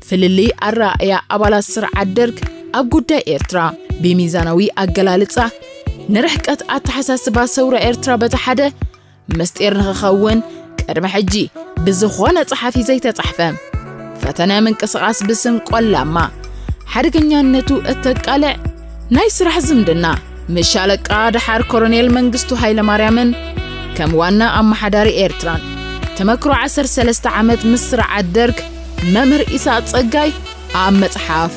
ፍልልይ ኣረኣእያ ኣባላት ስርዓት ደርግ ኣብ ጉዳይ ኤርትራ ብሚዛናዊ ኣገላልጻ፣ ንርሕቀት ኣተሓሳስባ ሰውራ ኤርትራ በቲ ሓደ ምስጢር ንኽኸውን ቅድሚ ሕጂ ብዝኾነ ጸሓፊ ዘይተጻሕፈ ፈተነ ምንቅስቓስ ብስም ቆላማ ሓደገኛነቱ እተቃልዕ ናይ ስራሕ ዝምድና ምስ ሻለቃ ደሓር ኮሎኔል መንግስቱ ሃይለማርያምን ከም ዋና ኣመሓዳሪ ኤርትራን ተመክሮ ዓሰርተ ሰለስተ ዓመት ምስ ስርዓት ደርግ መምህር ኢሳቅ ጸጋይ ኣብ መጽሓፍ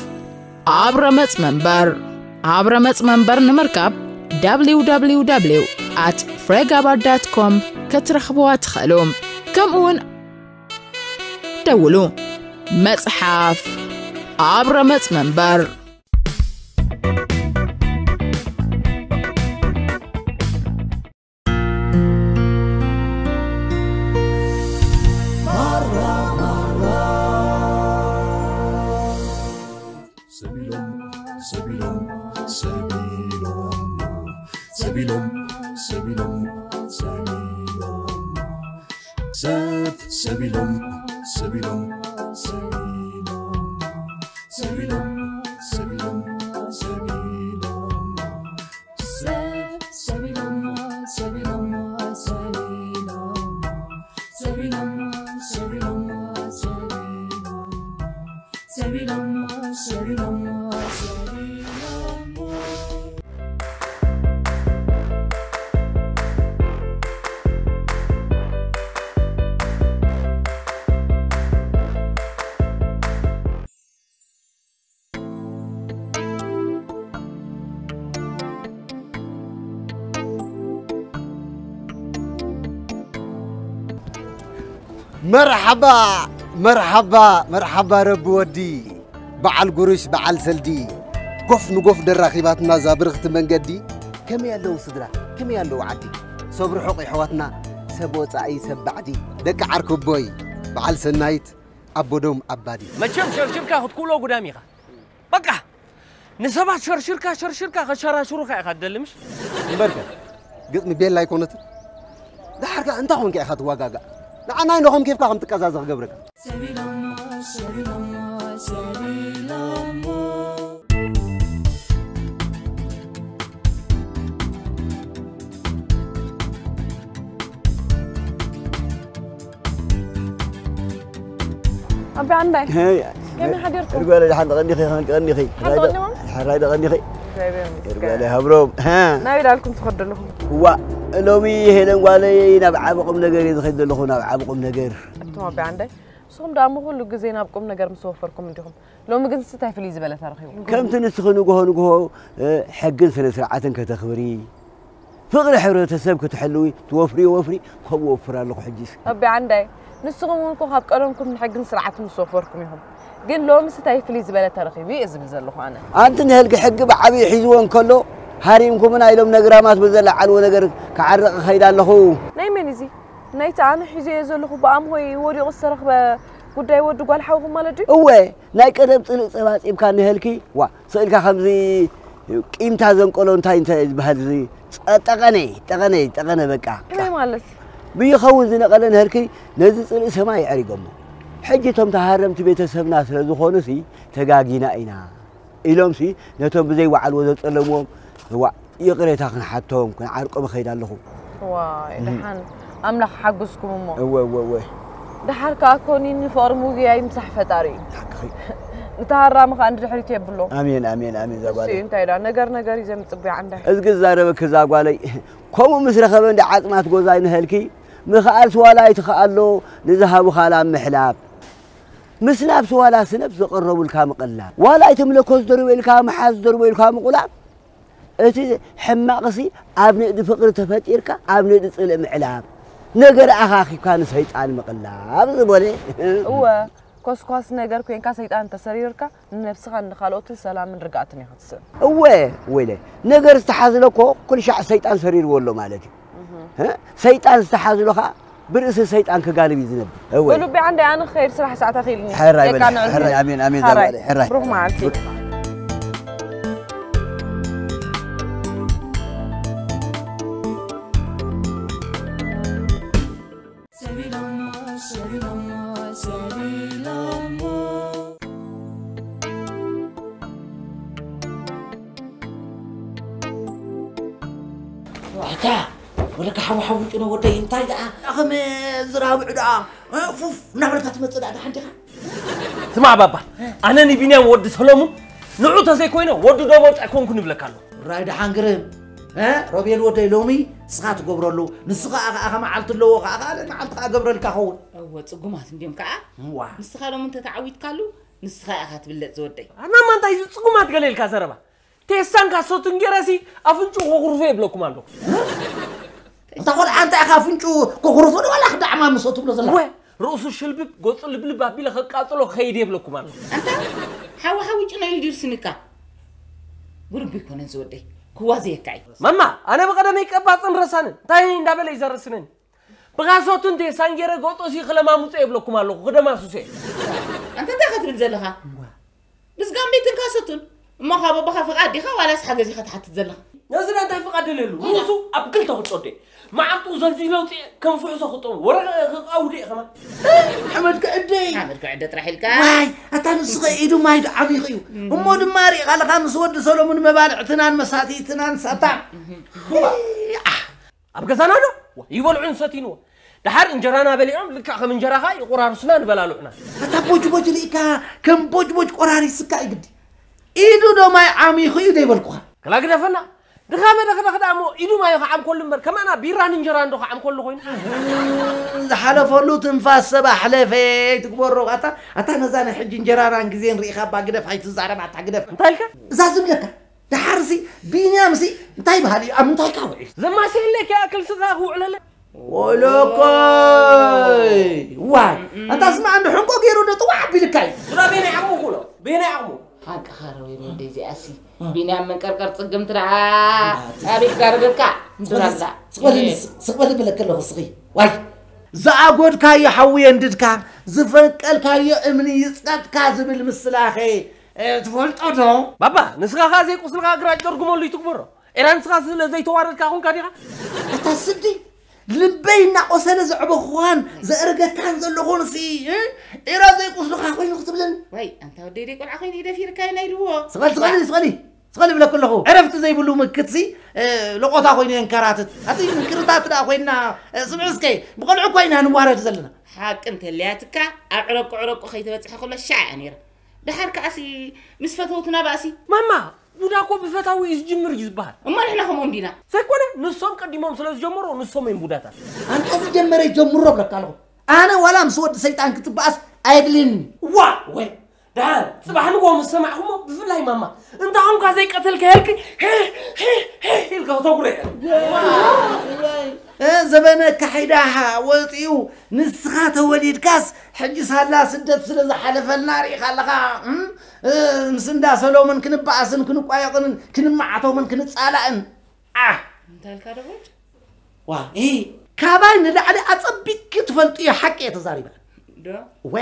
ኣብ ረመጽ መንበር ኣብ ረመጽ መንበር ንምርካብ www at free gabar dot com ክትረኽብዋ ትኽእሉ። ከምኡውን ደውሉ። መጽሓፍ ኣብ ረመጽ መንበር። ሰቢሎም ሰቢሎም ሰቢሎም ሰቢሎም ሰቢሎም ሰቢሎም ሰብ ሰቢሎም ሰቢሎም ሰቢሎም ሰቢሎም ሰቢሎም ሰቢሎም ሰብ ሰቢሎም ሰቢሎም ሰቢሎም ሰቢሎም ሰቢሎም ሰቢሎም ሰቢሎም ሰቢሎም ሰቢሎም መርሓባ መርሓባ መርሓባ ረቢ ወዲ በዓል ጉሩሽ በዓል ሰልዲ ጎፍ ንጎፍ ደራኺባትና እዛ ብርኽቲ መንገዲ። ከመይ ኣለዉ ስድራ? ከመይ ኣለዉ ዓዲ? ሰብ ርሑቕ የሕዋትና፣ ሰብ ወጻኢ ሰብ ባዕዲ፣ ደቂ ዓርኩቦይ በዓል ሰናይት ኣቦዶም ኣባዲ። መቸም ሸርሽርካ ክትኩሎ ጉዳም ኢኻ። በቃ ንሰባት ሸርሽርካ ሸርሽርካ ከሸራሽሩኻ ኢኻ ትደሊ ምሽ? እምበርከ ግጥሚ ቤላ ኣይኮነትን። ደሓር ከኣ እንታይ ኾንካ ኢኻ ትዋጋጋእ? ንዓናይ ነኾም ኬፍካ ከም ትቀዛዘ ክገብረካ። ኣቢ ዓንዳይ ከመይ ሓዲርኩም? እርጓለ ደሓን ተቐኒኺ ከመይ ቀኒኺ? ሓንቲ ቀኒኹም? ሕራይ ዶ ቀኒኺ? እግዚኣብሔር ይመስገን። እርጓለ ሃብሮም። ናበይ ዳልኩም ትኸዱ ኣለኹም? እዋ ሎሚ ሄለን ጓለይ ናብ ዓቢ ቁም ነገር እየ ዝኸይድ ዘለኹ ናብ ዓቢ ቁም ነገር። ኣቱም ኣቢ ዓንዳይ ንስኹም ደኣ እሞ ኩሉ ግዜ ናብ ቁም ነገር ምስ ወፈርኩም እንዲኹም። ሎሚ ግን እንታይ ፍልይ ዝበለ ተረኺቡ? ከምቲ ንስኺ ንግሆ ንግሆ ሕግን ስነ ስርዓትን ከተኽብሪ ፍቕሪ ሕብረተሰብ ክትሕልዊ ትወፍርዮ ወፍሪ ከምኡ ወፍር ኣለኹ ሕጂስ። ኣቢ ዓንዳይ ንስኹም እውን እኮ ካብ ቀደምኩም ንሕግን ስርዓትን ምስ ወፈርኩም ኢኹም። ግን ሎምስ እንታይ ፍልይ ዝበለ ተረኺቡ እየ ዝብል ዘለኹ ኣነ። ኣንቲ ንህልጊ ሕጊ ብዓብዩ ሒዝዎ እንከሎ ሃሪምኩምና ኢሎም ነግራማት ብዘለዓልዎ ነገር ክዓርቕ እኸይድ ኣለኹ። ናይ መን እዚ? ናይቲ ኣነ ሒዘዮ ዘለኹ ብኣምሆይ ወዲቑ ዝተረኽበ ጉዳይ ወዲ ጓል ሓውኹም ማለት ድዩ? እወ ናይ ቀደም ጽልእ ጸባጺብካ ንህልኪ ዋ ስቕ ኢልካ ከምዚ ቂምታ ዘንቀሎ እንታይ እንታይ እዩ ዝበሃል እዚ ጠ- ጠቐነ ጠቐነ ጠቐነ በቃ ከመይ ማለት? ብይኸውን ዝነቐለ ንህልኪ ነዚ ጽልኢ ሰማይ የዕሪጎሞ። ሕጂ እቶም ተሃረምቲ ቤተሰብና ስለ ዝኾኑሲ ተጋጊና ኢና። ኢሎምሲ ነቶም ብዘይ ዋዕልዎ ዘጸለምዎም እዋእ ይቕሬታ ክንሓቶም ክንዓርቆም እኸይድ ኣለኹ። ዋይ ደሓን ኣምላኽ ሓግዝኩም እሞ እወ እወ እወ ደሓር ከኣ ኮኒን ንፍቕሪ ምጉያይ ምሳሕ ፈጣሪ እዩ። ሓቅኺ። ንተሃራሚ ከኣ ንድሕሪት የብሎ። ኣሜን ኣሜን ኣሜን እዛ እሱ ጓለይ። እዩ እንታይ ደኣ ነገር ነገር እዩ ዘምጽእ ብያ ዓንዳይ። እዝጊ ዝዛረበኪ እዛ ጓለይ ከምኡ ምስ ረኸበ እንዳ ዓጽማት ጎዛይ ንሀልኪ ምኽኣልሲ ዋላ ኣይትኽኣሎ ንዝሃቡኻ ላም ምሕላብ። ምስናብሲ ዋላ ስነብሲ ዘቐረቡልካ ምቕላብ ዋላ ኣይትምለኮ ዝደርበዩልካ ምሓዝ ዝደርበዩልካ ምቑላብ እቲ ሕማቕሲ ኣብ ንእዲ ፍቕሪ ተፈጢርካ ኣብ ንእዲ ጽልኢ ምዕላብ ነገር ኣኻኺብካ ንሰይጣን ምቕላብ ዝበለ እወ ኮስኳስ ነገር ኮንካ ሰይጣን ተሰሪርካ ንነብስኻን ንኻልኦትን ሰላምን ርግኣትን ኢኻ ትስእን እወ ወይለ ነገር ዝተሓዝለ እኮ ኩልሻዕ ሰይጣን ሰሪርዎ ኣሎ ማለት እዩ ሰይጣን ዝተሓዝሎ ከዓ ብርእሲ ሰይጣን ክጋልብ እዩ ዝነብር። እወ። በሉ ቢዓ እንዳይ ኣነ ክኸይድ ስራሕ ሰዓት ኣኺልኒ። ሕራይ በል። የቃንዕልኒ። ሕራይ ኣሜን ኣሜን እዛ ጓለይ። ሕራይ። ብሩኽ መዓልቲ። ኣታ ወለካ ሓው ሓው ጭኖ ወደይ እንታይ ደኣ ኣኸም ዝራብዕ ደኣ ፉፍ እናበልካ ትመጽእ ደኣ ደሓን ዲኻ? ስማዕ ባባ፣ ኣነ ንቢንያም ወዲ ሰሎሙን ንዑ ተዘይኮይነ ወዲ ዶቦጭ ኣይኮንኩን ይብለካ ኣሎ። ራይ ደሓን ግርም። እ? ሮቤል ወደይ ሎሚ ንስኻ ትገብረሉ፣ ንሱ ኸኣ ኸኣ መዓልቲ ኣለዎ፣ ኸኣ ካልእ መዓልቲ ኸኣ ገብረልካ ኸውን። እወ፣ ጽጉማት እንድዮም ከኣ። እዋ። ንስኻ ሎሚ እንተ ተዓዊትካሉ፣ ንስኻ ኢኻ ትብለጽ ዝወደይ። ኣናማ እንታይ እዚ ጽጉማት ገለ ኢልካ ዘረባ? ቴስታን ካሶትን ገይረሲ ኣፍንጭኡ ከኹርፎ የብለኩም ኣለኹ። እንታ ቆልዓ እንታይ ኢኻ ኣፍንጭኡ ከኹርፎ ዶ ዋላ ክዳዕማ ምሶ ትብሎ ዘላ? ወ ርእሱ ሽልብብ፣ ገጹ ልብልብ ኣቢለ ከቃጽሎ ክኸይድ የብለኩም ኣለኹ። ኣንታ ሓዊ ሓዊ ጭኖ ኢሉ ድዩ ርስንካ? ጉርቢ ኣይኮነን ዝወደይ፣ ክዋዘየካ እዩ። ማማ፣ ኣነ ብቐደመይ ቀባጽን ረሳንን፣ እንታይ እንዳበለ እዩ ዘረስነኒ? ብኻሶትን ቴስታን ገይረ ገጾሲ ክለማምጾ የብለኩም ኣለኹ፣ ክደማስሶ እየ። ኣንታ እንታይ ኢኻ ትብል ዘለኻ? ብስጋም ቤትን ካሶቱን። እሞ ካብ ኣቦኻ ፍቓድ ዲኻ ዋላስ ሓገዝ ኢኻ ትሓትት ዘለኻ? ነዚ ዳ እንታይ ፍቓድ ደልየሉ? ርእሱ ኣብ ክልተ ክጾደ። መዓንጥኡ ዘልዚለ ኣውፅኤ ከም ፍሕሶ ክጠሙ። ወረ ክቃውደ እየ ከማን። ሓመድ ክዕደ እዩ። ሓመድ ክዕደ ጥራሕ ኢልካ? ዋይ፣ ኣታ ንስኸ ኢዱ ማይ ዶ ዓሚኹ እዩ? እሞ ድማ ሪእኻ ኣለኻ ምስ ወዲ ሰሎሙን መባልዕትናን መሳትይትናን ሳታ። ኣሕ፣ ኣብ ገዛና ዶ? ዋ፣ ይበልዑን ሰትይንዎ። ደሓር እንጀራና በሊዖም ልክዕ ከም እንጀራ ኸኣ ይቆራርሱና ንበላልዑና። ኣታ ቦጅቦጅ ርኢካ ከም ቦጅቦጅ ቆራሪስካ እዩ ግዲ። ኢዱ ዶ ማይ ዓሚኹ እዩ ዘይበልኩኻ? ክላ ግደፈና። ድኻ መደኽደኽ ደኣ እሞ ኢዱ ማይ ከዓምከሉ እምበር ከማና ቢራን እንጀራን ዶ ከዓምከሉ ኮይኑ? ዝሓለፈሉ ትንፋስ ሰብ ኣሕለፈ ትግበሮ። ኣታ፣ ኣታ ነዛ ናይ ሕጂ እንጀራናን ግዜን ርኢኻ እባ ግደፍ ኣይትዛረብ ኣታ ግደፍ። እንታይ ኢልካ? እዛ ዝብለካ ደሓርሲ ቢንያምሲ እንታይ በሃሊ እዩ? ኣብ ምንታይ ካብ ውዒሉ? ዘማስየለኪ ኣክል ስጋ ክውዕለለ። ወለኮይ! ዋይ! ኣንታ ስማ እንዶ ሕንቆ ገይሩ ዶ ጥዋዕ ኣቢልካ እዩ? ስራ ቤናይ ዓቕሙ ኩሎ፣ ቤናይ ዓቕሙ። ሓቅኻ ሮቤል ወደይ እዚኣሲ። ቢንያም መንቀርቀር ጽግምቲ ደኣ ኣቤት ጋርደካ። እንዱራላ። ስቕበል፣ ስቕበል ብለክ ኣለኹ እስኺ። ዋይ! ዝኣጎድካዮ ሓዊ የንድድካ፣ ዝፈንቀልካዮ እምኒ ይጽቀጥካ ዝብል ምስላኸ፣ እ፣ ትፈልጦ ዶ? ባባ፣ ንስኻ ኸኣ ዘይቁስልኻ ግራጭ ደርጉመሉ ይትግበሮ። ኤራ ንስኻ ስለ ዘይተዋረድካ ኹንካ ዲኻ? ኣታ ስዲ፣ ልበይ እናቆሰለ ዘዕበኹኻን ዘእርገካን ዘለኹንሲ፣ እ? ኤራ ዘይቁስልኻ ኮይኑ ክትብለኒ? ዋይ፣ ኣንታ ወደይ ደይ ቆልዓ ኮይኑ ይደፊርካ ኢና ኢልዎ። ስቐል፣ ስቐል፣ ስቐል፣ ስቐል ይብለኩ ኣለኹ። ዕረፍቲ ዘይብሉ ምክትሲ፣ እ፣ ለቆታ ኮይኑ የንከራትት። ኣቲ ምክርታት ደኣ ኮይና፣ እ፣ ስምዒ እስከ፣ ብቆልዑ እኳ ኢና ንዋረድ ዘለና። ሓቂ እንተልያትካ፣ ኣብ ዕረቁ ዕረቁ ከይተበጽሐ ከሎ ሻዕ እያ ነይራ። ደሓር ከኣሲ ምስ ፈተውትና ባእሲ። ማማ፣ ቡዳ እኮ ብፈታዊ እዩ ዝጅምር እዩ ዝበሃል። እሞ ንሕና ከምኦም ዲና? ዘይኮነ፣ ንሶም ቀዲሞም ስለ ዝጀመሩ፣ ንሶም እዮም ቡዳታት። ኣንታ ዝጀመረ ይጀምሮ እብለካ ኣለኹ። ኣነ ዋላ ምስ ወዲ ሰይጣን ክትበኣስ ኣየድልየንን። ዋ፣ ወይ፣ ደሓን፣ ጽባሕ ንግሆ ምስ ሰማዕኹሞ፣ ብፍላይ ማማ፣ እንታ ኾንካ ዘይቀተልካ ኢልኪ፣ ሄ፣ ሄ፣ ሄ ኢልካ ክተጉረ እየ። እ፣ ዘበነ ኣካሒዳ ወፂኡ፣ ንስኻ ተወሊድካስ፣ ሕጂ ሳላ ስደት ስለ ዝሓለፈልና ርኢኻ ኣለኻ። እም? እ፣ ምስ እንዳ ሰሎምን ክንበኣስን ክንቋየቕንን ክንመዓቶምን ክንጻላእን። ዓ! እንታይ ኢልካ ደቦጭ? ዋ፣ እ፣ ካባይ ንላዕሊ ኣጸቢቅኪ ትፈልጥዮ ሓቂ እየ ተዛሪበ። ዶ? ወ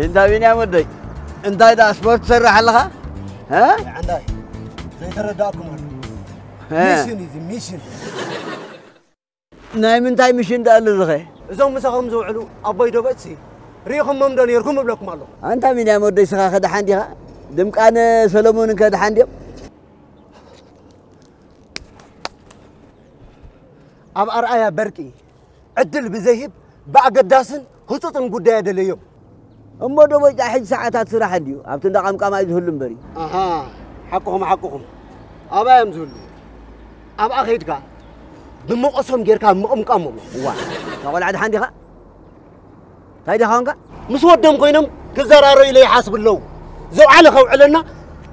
እንዳ ቢንያም ወደይ፣ እንታይ ደኣ ስፖርት ትሰርሕ ኣለኻ? እ? ኣንዳይ፣ ዘይተረዳእኩም ኣሎ። እ። ሚሽን እዩ፣ ሚሽን። ናይ ምንታይ ሚሽን ደኣ ኣሎ ዝኸ? እዞም ምሳኹም ዝውዕሉ ኣቦይ ዶበትሲ ርኢኹሞም ዶ ነይርኩም እብለኩም ኣለኹ። ኣንታ ቢንያም ወደይ፣ ስኻ ከ ደሓን ዲኻ? ድምቃነ ሰሎሞንን ከ ደሓን ድዮም? ኣብ ኣርኣያ በርቂ ዕድል ብዘይህብ ብኣገዳስን ህጹጽን ጉዳይ ኣደለዮም። እሞ ዶ በጫ ሕጂ ሰዓታት ስራሕ እንድዩ፣ ኣብቲ እንዳ ቃምቃም እዩ ዝህሉ እምበር እዩ። ኣሃ፣ ሓቅኹም፣ ሓቅኹም። ኣብኣ እዮም ዝህሉ። ኣብኣ ከይድካ ብመቐሶም ጌርካ ምቕምቃም እሞ። እዋ፣ እታ ቆልዓ ደሓን ዲኻ? እንታይ ዲኻ ኾንካ? ምስ ወዶም ኮይኖም ክዘራረዩለ ይሓስቡ ኣለዉ። ዘውዓለ ከውዕለና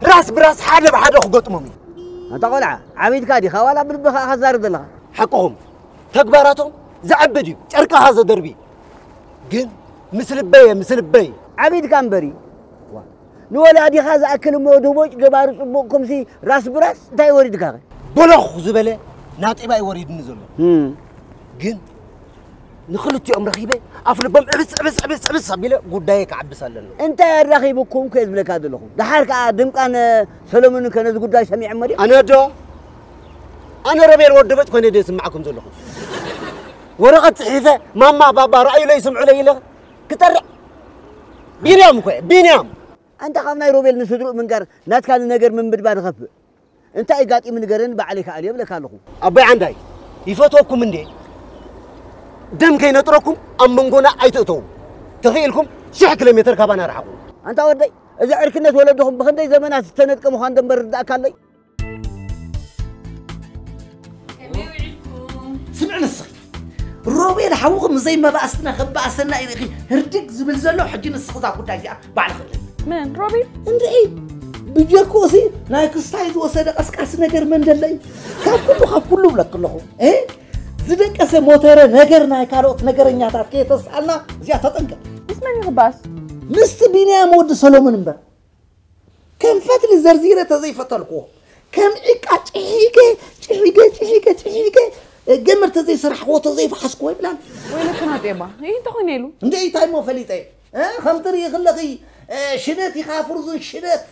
ራስ ብራስ ሓደ ብሓደ ክገጥሞም እዩ። ኣንታ ቆልዓ፣ ዓቢድካ ዲኻ ዋላ ብልብኻ ኢኻ ትዛረብ ዘለኻ? ሓቅኹም። ተግባራቶም ዘዕብድ እዩ፣ ጨርቅኻ ዘደርቢ። ግን ምስ ልበየ፣ ምስ ልበይ። ዓቢድካ እምበሪ። ዋ፣ ንወላዲኻ ዝኣክል እሞ ደቦጭ ገባሪ ጽቡቕ ኩምሲ ራስ ብራስ እንታይ ወሪድካኸ? ቦሎኽ ዝበለ ናጤባ እዩ ወሪድኒ ዘሎ። እም። ግን ንኽልቲኦም ረኺበ ኣፍ ልቦም ዕብስ ዕብስ ዕብስ ዕብስ ኣቢለ ጉዳየ ክዓብስ ኣለኒ። እንታይ ኣራኺብኩም ከ ዝብለካ ዘለኹ? ደሓር ከኣ ድምቃን ሰሎሞንን ከ ነዚ ጉዳይ ሰሚዖሞ ድዮም? ኣነ ዶ? ኣነ ሮቤል ወዲ በጭ ኮይነ ድየ ዝስምዓኩም ዘለኹ? ወረቐት ጽሒፈ ማማ ባባ ረኣዩለይ ስምዑለይ ኢለ ክጠርዕ። ቢንያም እኮ እየ፣ ቢንያም። ኣንታ ካብ ናይ ሮቤል ንስድርኡ ምንጋር ናትካ ንነገር ምንብድባድ ይኸፍእ። እንታይ ኣጋጢሙ ንገረኒ፣ ባዕለይ ክኣልዮ እብለካ ኣለኹ። ኣቦይ ዓንዳይ፣ ይፈትወኩም እንዴ? ደም ከይነጥረኩም ኣብ መንጎና ኣይትእተዉ። ተኽኢልኩም ሽሕ ኪሎ ሜተር ካባና ርሓቑ። ኣንታ ወደይ፣ እዚ ዕርክነት ወለድኹም ብኽንደይ ዘመናት ዝተነጥቀ ምዃኑ ደንበር ርዳእካ ኣለይ። ከመይ ውዒልኩም? ስምዕ ንስኺ። ሮቤል ሓውኹም ብዘይ መባእስትና ከባእሰና ኢልኺ ህርድግ ዝብል ዘሎ፣ ሕጂ ንስኺ እዛ ጉዳይ እዚኣ ባዕልኺ እለይ። መን? ሮቤል? እንድዒ፣ ብጀክኡ ሲ ናይ ክስታይ ዝወሰደ ቀስቃሲ ነገር መን ደለይ? ካብ ኩሉ፣ ካብ ኩሉ እብለኪ ኣለኹ። እ? ዝደቀሰ ሞተረ ነገር ናይ ካልኦት ነገረኛታት ከየተስኣልና እዚኣ ተጠንቀቕ። ምስ መን ይኽባስ? ምስቲ ቢንያም ወዲ ሰሎሞን እምበር። ከም ፈትሊ ዘርዚረ ተዘይፈተልክዎ፣ ከም ዒቃ ጭሒገ፣ ጭሒገ፣ ጭሒገ፣ ጭሒገ፣ ገመድ ተዘይሰራሕክዎ፣ ተዘይፈሓስክዎ ይብላን። ወይለክና ጤባ፣ ይህ እንተኾይነ ኢሉ። እንደ ኢታይ እሞ ፈሊጠ። እ፣ ከም ትርኢ ክለኺ፣ እ፣ ሽነት ኢኻ ፍርዙን ሽነት፣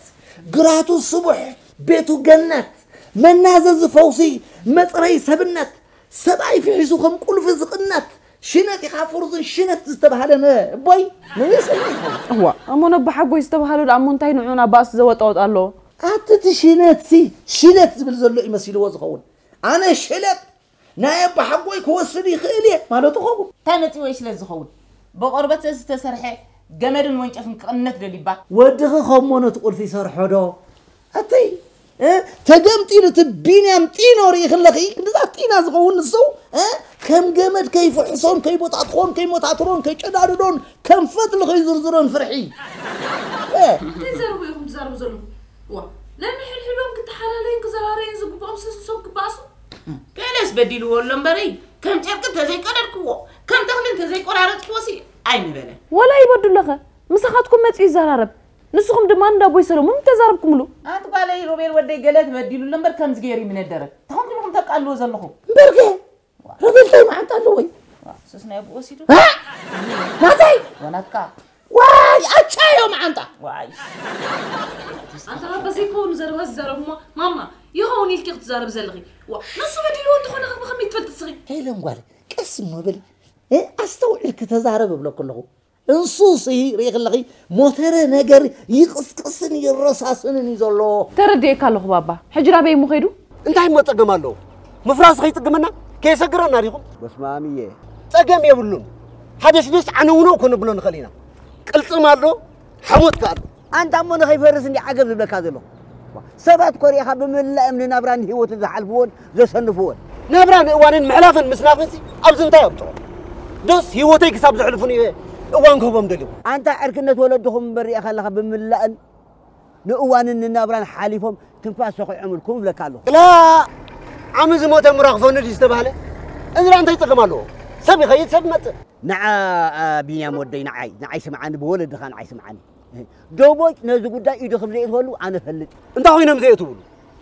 ግራቱ ስቡሕ፣ ቤቱ ገነት፣ መናዘዚ ፈውሲ፣ መጽረይ ሰብነት፣ ሰብኣይ ፍሒሱ ከም ቁልፊ ዝቕነት፣ ሽነት ኢኻ ፍርዙን ሽነት ዝተባህለ ነ-፣ እቦይ መመሰኛ ይኸውን። እዋ፣ እሞ ነቦ ሓጎይ ዝተባህሉ ደኣ እሞ እንታይ ንዑ ናብ ባእሲ ዘወጣወጥ ኣሎ? ኣቲ እቲ ሽነትሲ ሽለት ዝብል ዘሎ እዩ መሲልዎ ዝኸውን። ኣነ ሽለት ናይ ኣቦ ሓጎይ ክወስድ ይኽእል እየ ማለቱ ኸውን። እንታይ መጺዎ እዩ ሽለት ዝኸውን? ብቆርበት ዝተሰርሐ ገመድን ወንጨፍን ክቕነት ደሊባ። ወድኺ ከሞ ነቲ ቁልፊ ይሰርሖ ዶ? ኣተይ፣ እ፣ ተገምጢሉ እቲ ቢንያም ጢኖ ርኢ ከለኺ፣ ንዛ ጢና ዝኸውን ንሱ፣ እ፣ ከም ገመድ ከይፍሕሶን፣ ከይቦጣጥኾን፣ ከይሞታትሮን፣ ከይጨዳድዶን፣ ከም ፈትሊ ከይዝርዝሮን ፍርሒ። እ። እንታይ ዘረቡ ኢኹም ትዛረቡ ዘለኹም? ዋ፣ ነንሕድሕዶም ክተሓላለዩን ክዘራረዩን ዝግብኦም ስስ ንሶም ክበኣሱ? ገለስ በዲልዎ ኣሎ እምበረይ፣ ከም ጨርቂ እንተዘይቀደድክዎ፣ ከም ተኽሊ እንተዘይቆራረጽክዎ ሲ ኣይምበለን። ወላ ይበድሎኸ? ምሳኻትኩም መጺኡ ይዘራረብ። ንስኹም ድማ እንዳ ኣቦይ ሰለሙን ተዛረብኩምሉ። ኣንቲ ጓለይ ሮቤል ወደይ ገለ ተበዲሉ ኣሎ እምበር ከምዚ ገይሩ ይምነደረግ። ተኾንኩም ኢኹም ተቃልዎ ዘለኹም። እምበርከ ሮቤል እንታይ መዓንጣ ኣለዎ ወይ? ዋ፣ ሱስ ናይ ኣቦ ወሲዱ። እ? ናተይ? ወናትካ። ዋይ፣ ኣቻዮ መዓንጣ። ዋይ። ኣንታ ባባ ዘይከውን ዘረባ ዝዛረብ እሞ ማማ፣ ይኸውን ኢልኪ ክትዛረብ ዘለኺ። ዋ፣ ንሱ በዲልዎ እንተኾነ ከ ብኸመይ ትፈልጢ እስኺ? ሄለን ጓል፣ ቀስ እሞ በሊ። እ? ኣስተውዒልኪ ተዛረብ እብለኪ ኣለኹ። እንሱሲ ርኢ ከለኺ ሞተረ ነገር ይቕስቅስን ይረሳስንን እዩ ዘሎ። ተረዲኤካ ኣለኹ ባባ። ሕጂ ናበይ እሞ ኸይዱ? እንታይ እሞ ጸገም ኣለዎ? ምፍራሱ ከይጽግመና ከየሰግረና ዲኹም? በስመ ኣብ እየ። ጸገም የብሉን። ሓደሽደሽ ዓነውነው ከነብሎ ንኽእል ኢና። ቅልጽም ኣሎ፣ ሓሞት ከኣ ኣሎ። ኣንታ እሞ ንኸይፈርስ እንዲ ዓገብ ዝብለካ ዘለኹ። ሰባት ኮ ርኢኻ ብምልላእም ንናብራን ህይወትን ዝሓልፍዎን ዘሰንፍዎን። ናብራን እዋንን ምሕላፍን ምስናፍንሲ ኣብዚ እንታይ ኣብጽሖ? ዶስ ህይወተይ ክሳብ ዘሕልፉን እየ እዋን ክህቦም ደልኹ? ኣንታ ዕርክነት ወለድኹም እምበር ርኢኻ ኣለኻ ብምልላእን ንእዋንን ንናብራን ሓሊፎም ትንፋስ ሰኺዖምልኩም እብለካ ኣለኹ። ክላ ዓሚ ዝሞተ ምራኽፈኑ ድዩ ዝተባህለ? እዚ ደኣ እንታይ ጸገም ኣለዎ? ሰብ ይኸይድ፣ ሰብ ይመጽእ። ንዓ፣ ቢንያም ወደይ፣ ንዓይ፣ ንዓይ ስምዓኒ፣ ብወለድኻ ንዓይ ስምዓኒ። ዶቦጭ ነዚ ጉዳይ ኢዱ ከም ዘየእትወሉ ኣነ እፈልጥ። እንታይ ኮይኖም ዘየእትውሉ?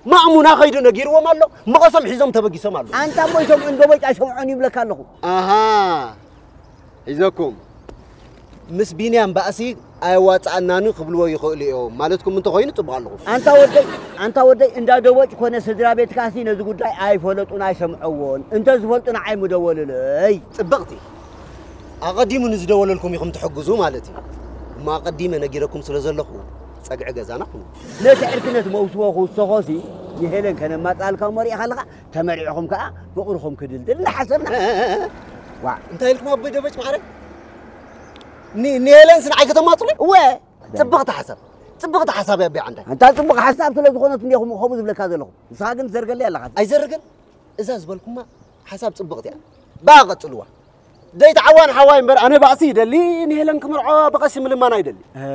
ማእሙና ከይዱ ነጊርዎም ኣሎ፣ መቐሶም ሒዞም ተበጊሶም ኣለዉ። ኣንታ እሞ ይሰምዑን ዶቦጭ ኣይሰምዖን ይብለካ ኣለኹ። ኣሃ፣ ሒዘኩም። ምስ ቢንያም ባእሲ ኣየዋጽኣናን ክብልዎ ይኽእሉ እዮም ማለትኩም እንተኾይኑ ጽቡቕ ኣለኹም። ኣንታ ወደይ፣ ኣንታ ወደይ፣ እንዳ ዶቦጭ ኮነ ስድራ ቤትካሲ ነዚ ጉዳይ ኣይፈለጡን ኣይሰምዐዎን። እንተ ዝፈልጡ ንዓይ ምደወሉለይ። ጽብቕቲ። ኣቐዲሙ ንዝደወለልኩም ኢኹም ትሕግዙ ማለት እዩ። እሞ ኣቐዲመ ነጊረኩም ስለ ዘለኹ ጸግዒ ገዛና ኩኑ። ነቲ ዕርክነት መውስቦ ክውሰኾሲ ንሄለን ከነማጽኣልካ እሞ ርኢኻ ኣለኻ። ተመሪዕኹም ከኣ ፍቕርኹም ክድልድል እናሓሰብና። እ፣ እ፣ እ፣ እ። ዋዕ። እንታይ ኢልኩም ኣቦይ ደበጭ ማዕረ? ኒ-፣ ንሄለንስ ንዓይ ከተማጽሉ? እወ። ጽብቕቲ ሓሳብ። ጽብቕቲ ሓሳብ እያ ኣቦይ ዓንዳይ። ኣንታ ጽቡቕ ሓሳብ ስለ ዝኾነት እንዲኹም ከምኡ ዝብለካ ዘለኹ። ንስኻ ግን ትዘርገለይ ኣለኻ። ኣይዘርግን። እዛ ዝበልኩማ ሓሳብ ጽብቕቲ እያ። ብኣ ቀጽልዋ። ዘይተዓዋን ሓዋይ እምበር ኣነ ባእሲ ይደሊ፣ ንሄለን ክምርዖ ብቐሲ ምልማን ኣይደሊ። እ፣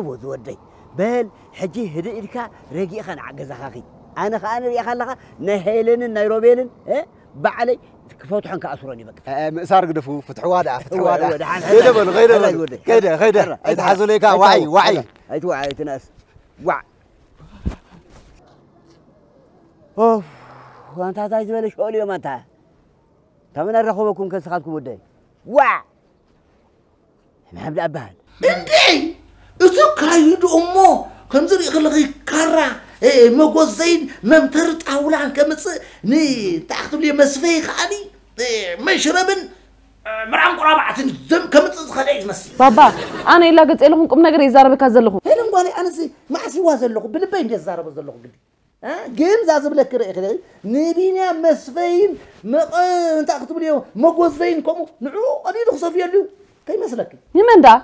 ወዲ ወደይ፣ በል ሕጂ ህድእ ኢልካ ረጊእኻ ንዓ ገዛኻ ኺድ። ኣነ ኸኣ ንሪእኻ ኣለኻ ናይ ሄለንን ናይ ሮቤልን፣ እ፣ ባዕለይ ክፈትሖን ክኣስሮን እዩ በቃ። እ፣ ምእሳር ግደፉ፣ ፍትሕዋ ደኣ፣ ፍትሕዋ እወ፣ ደኣ። እወ፣ ደሓን ከይደ በሉ፣ ከይደ በሉ። ወደይ። ከይደ፣ ከይደ። ኣይትሓዙለይካ፣ ኣይትሓ-፣ ዋዓይ፣ ዋዓይ። ኣይትዋዓይ፣ ኣይትነኣስ። ዋዕ። ኦፍ። ኣንታ እንታይ ዝበለ ሸኦል እዮም ኣንታ? ካብ መን ኣራኸበኩም ከስኻትኩም ወደይ? ዋዕ! ሕምሕም ደኣ በሃል። እንዴ! እቱ ካይዱ እሞ ከምዚ ርኢ ከለኺ ካራ መጎዘይን መምተሪ ጣውላን ከምፅእ ንታዕክትብልዮ መስፈይ ከዓኒ መሽረብን ምራን ቁራባዕትን ዘም ከምፅእ ዝኸደ እዩ ዝመስል። ባባ፣ ኣነ ይላገፅ የለኹም፣ ቁም ነገር ይዛረበካ ዘለኹ። ሄለን ጓለይ፣ ኣነሲ ማዕሲዋ ዘለኹ ብልበይ እንደ ዝዛረበ ዘለኹ ግዲ ግን እዛ ዝብለኪ ርኢ ክደ ንቢንያም መስፈይን መቐ እንታይ ክትብልዮ መጎዘይን ከምኡ ንዕኡ ቀዲዱ ክሰፍየሉ እዩ ከይመስለኪ። ንመን ደኣ?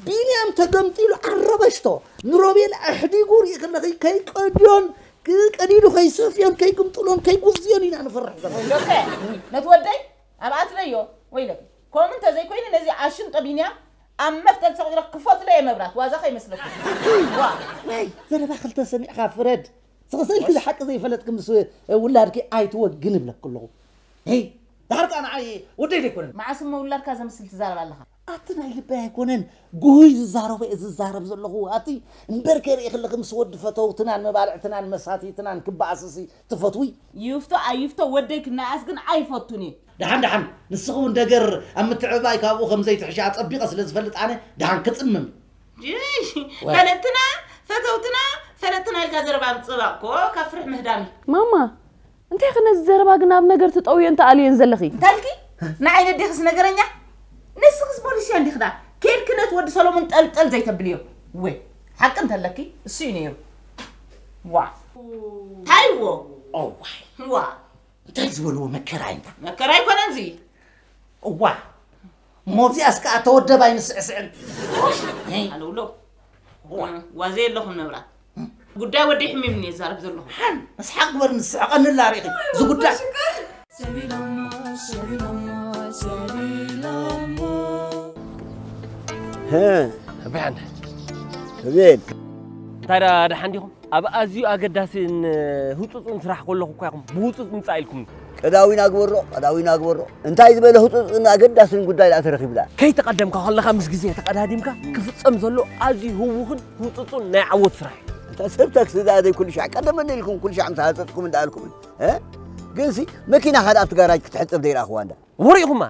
ቢንያም ተገምጢሉ ዓረበሽቶ ንሮቤል ኣሕዲጉ ርኢ ከለኺ ከይቀድዮን ቀዲዱ ከይሰፍዮን ከይግምጥሎን ከይጉዝዮን ኢና ንፈርሕ ዘለና። ወይለከ ነቲ ወደይ ኣብኣ ትለዮ ወይለኪ። ከምኡ እንተዘይኮይኑ ነዚ ኣሽንጦ ቢንያም ኣብ መፍጠል ሰቒለ ክፈትሎ እየ መብራት ዋዛ ከይመስለኩም። ዋ ናይ ዘረባ ክልተ ሰሚዕኻ ፍረድ። ስቕ ኢልኪ እዚ ሓቂ ዘይፈለጥኪ ምስ ውላድኪ ኣይትወግን እብለኪ ኣለኹ። ሄይ፣ ድሓር ከኣ ንዓይ ወደይ ዘይኮነን። መዓስ እሞ ውላድካ ዘምስል ትዛረብ ኣለኻ? ኣቲ ናይ ልበይ ኣይኮነን፣ ጉሁይ ዝዛረቦ እየ ዝዛረብ ዘለኹ። ኣቲ እምበር ከርኢ ከለኺ ምስ ወዲ ፈተውትናን መባልዕትናን መሳትይትናን ክበኣስሲ ትፈትዊ? ይፍቶ ኣይፍቶ ወደይ ክነኣስ ግን ኣይፈቱን እየ። ደሓን ደሓን ንስኺ እውን ነገር ኣብ ምትዕብባይ ካብኡ ከም ዘይትሕሺ ኣጸቢቐ ስለ ዝፈልጥ ኣነ ደሓን ክጽምም። ጅሽ ፈለጥትና ፈተውትና ፈለጥትና ኢልካ ዘረባ ምጽባቕ እኮ ካብ ፍርሒ ምህዳም እዩ። ማማ እንታይ ኢኺ ነዚ ዘረባ ግን ኣብ ነገር ትጠውዮን ትኣልዮን ዘለኺ? እንታይ ኢልኪ? ንዓይ ነዴኽስ ነገረኛ ንስኽስ ፖሊስያ እንዲኽዳ ኬድኪ ነቲ ወዲ ሰሎሙን ጠልጠል ዘይተብልዮ ወይ ሓቂ እንተለኪ እሱ እዩ ነይሩ። ዋ ታይዎ ዋ እንታይ ዝበልዎ መከራ እንታ መከራ ኣይኮነን እዚ እዋ እሞ ኣብዚኣስ ከኣ ተወደብ ኣይንስዕስዕን ኣለውሎ ዋዘ የለኹም መብራት ጉዳይ ወደይ ሕሚምኒ እዛረብ ዘለኹ ሓን መስሓቅ ግበር ንስሕቀኒ ኣላ ርኢኺ እዚ ጉዳይ ሰቢሎሞ ሰቢሎሞ ሰቢሎሞ ብሓን ቤል እንታይ ደሓን ዲኹም ኣብ ኣዝዩ ኣገዳስን ህጹጽን ስራሕ ከለኹ እኳ ኢኹም ብህጹጽ ምጻእ ኢልኩም። ቀዳዊና ግበሮ፣ ቀዳዊና ግበሮ። እንታይ ዝበለ ህጹጽን ኣገዳስን ጉዳይ ደኣ ተረኺብላ? ከይተቐደምካ ከለኻ ምስ ግዜ ተቐዳዲምካ ክፍጸም ዘሎ ኣዝዩ ህዉኽን ህጹጽን ናይ ዓወት ስራሕ እዩ። እታ ሰብ ታክሲ ደኣ ደይ ኩሉ ሻዕ ቀደመኒ ኢልኩም ኩሉ ሻዕ ምስ ሃጸጽኩም እንዳኣልኩም እ ግንሲ መኪናኻ ደኣ ኣብቲ ጋራጅ ክትሕጸብ ደይረኣኽዋ እንዳ ወሪእኹማ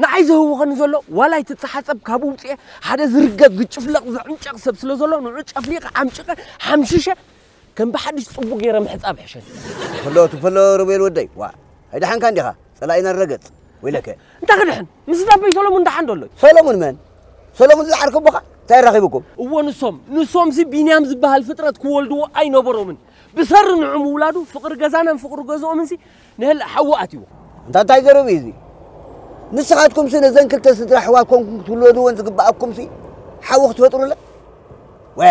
ንዓይ ዘህውኸኒ ዘሎ ዋላ ኣይትተሓጸብ ካብኡ ውጽኤ ሓደ ዝርገግ ዝጭፍለቕ ዝዕምጨቕ ሰብ ስለ ዘሎ ንዑ ጨፍሊቐ ዓምጭቐ ሓምሽሸ ከም ብሓድሽ ጽቡቕ ገይረ ምሕጻብ ይሕሸኒ። ተፈሎ ተፈሎ ሮቤል ወደይ ዋ ኣይደሓንካ እንዲኻ ጸላኢና ረገጽ ወይለከ። እንታይ ክድሕን ምስ ዳበይ ሰሎሙን ደሓን ዶ ኣሎ እዩ? ሰሎሙን መን? ሰሎሙን ዝዓርከ ኣቦኻ እንታይ ኣራኺብኩም? እዎ ንሶም ንሶምሲ ቢንያም ዝበሃል ፍጥረት ክወልድዎ ኣይነበሮምን። ብሰሪ ንዑ ምውላዱ ፍቕሪ ገዛናን ፍቕሪ ገዝኦምንሲ ንህልእ ሓዊ ኣትይዎ። ኣንታ እንታይ ዘረቢ እዩ እዚ? ንስኻትኩምሲ ነዘን ክልተ ስድራ ኣሕዋት ኮንኩም ክትውለድወን ዝግብኣኩምሲ ሓዊ ክትፈጥሩለን? ወ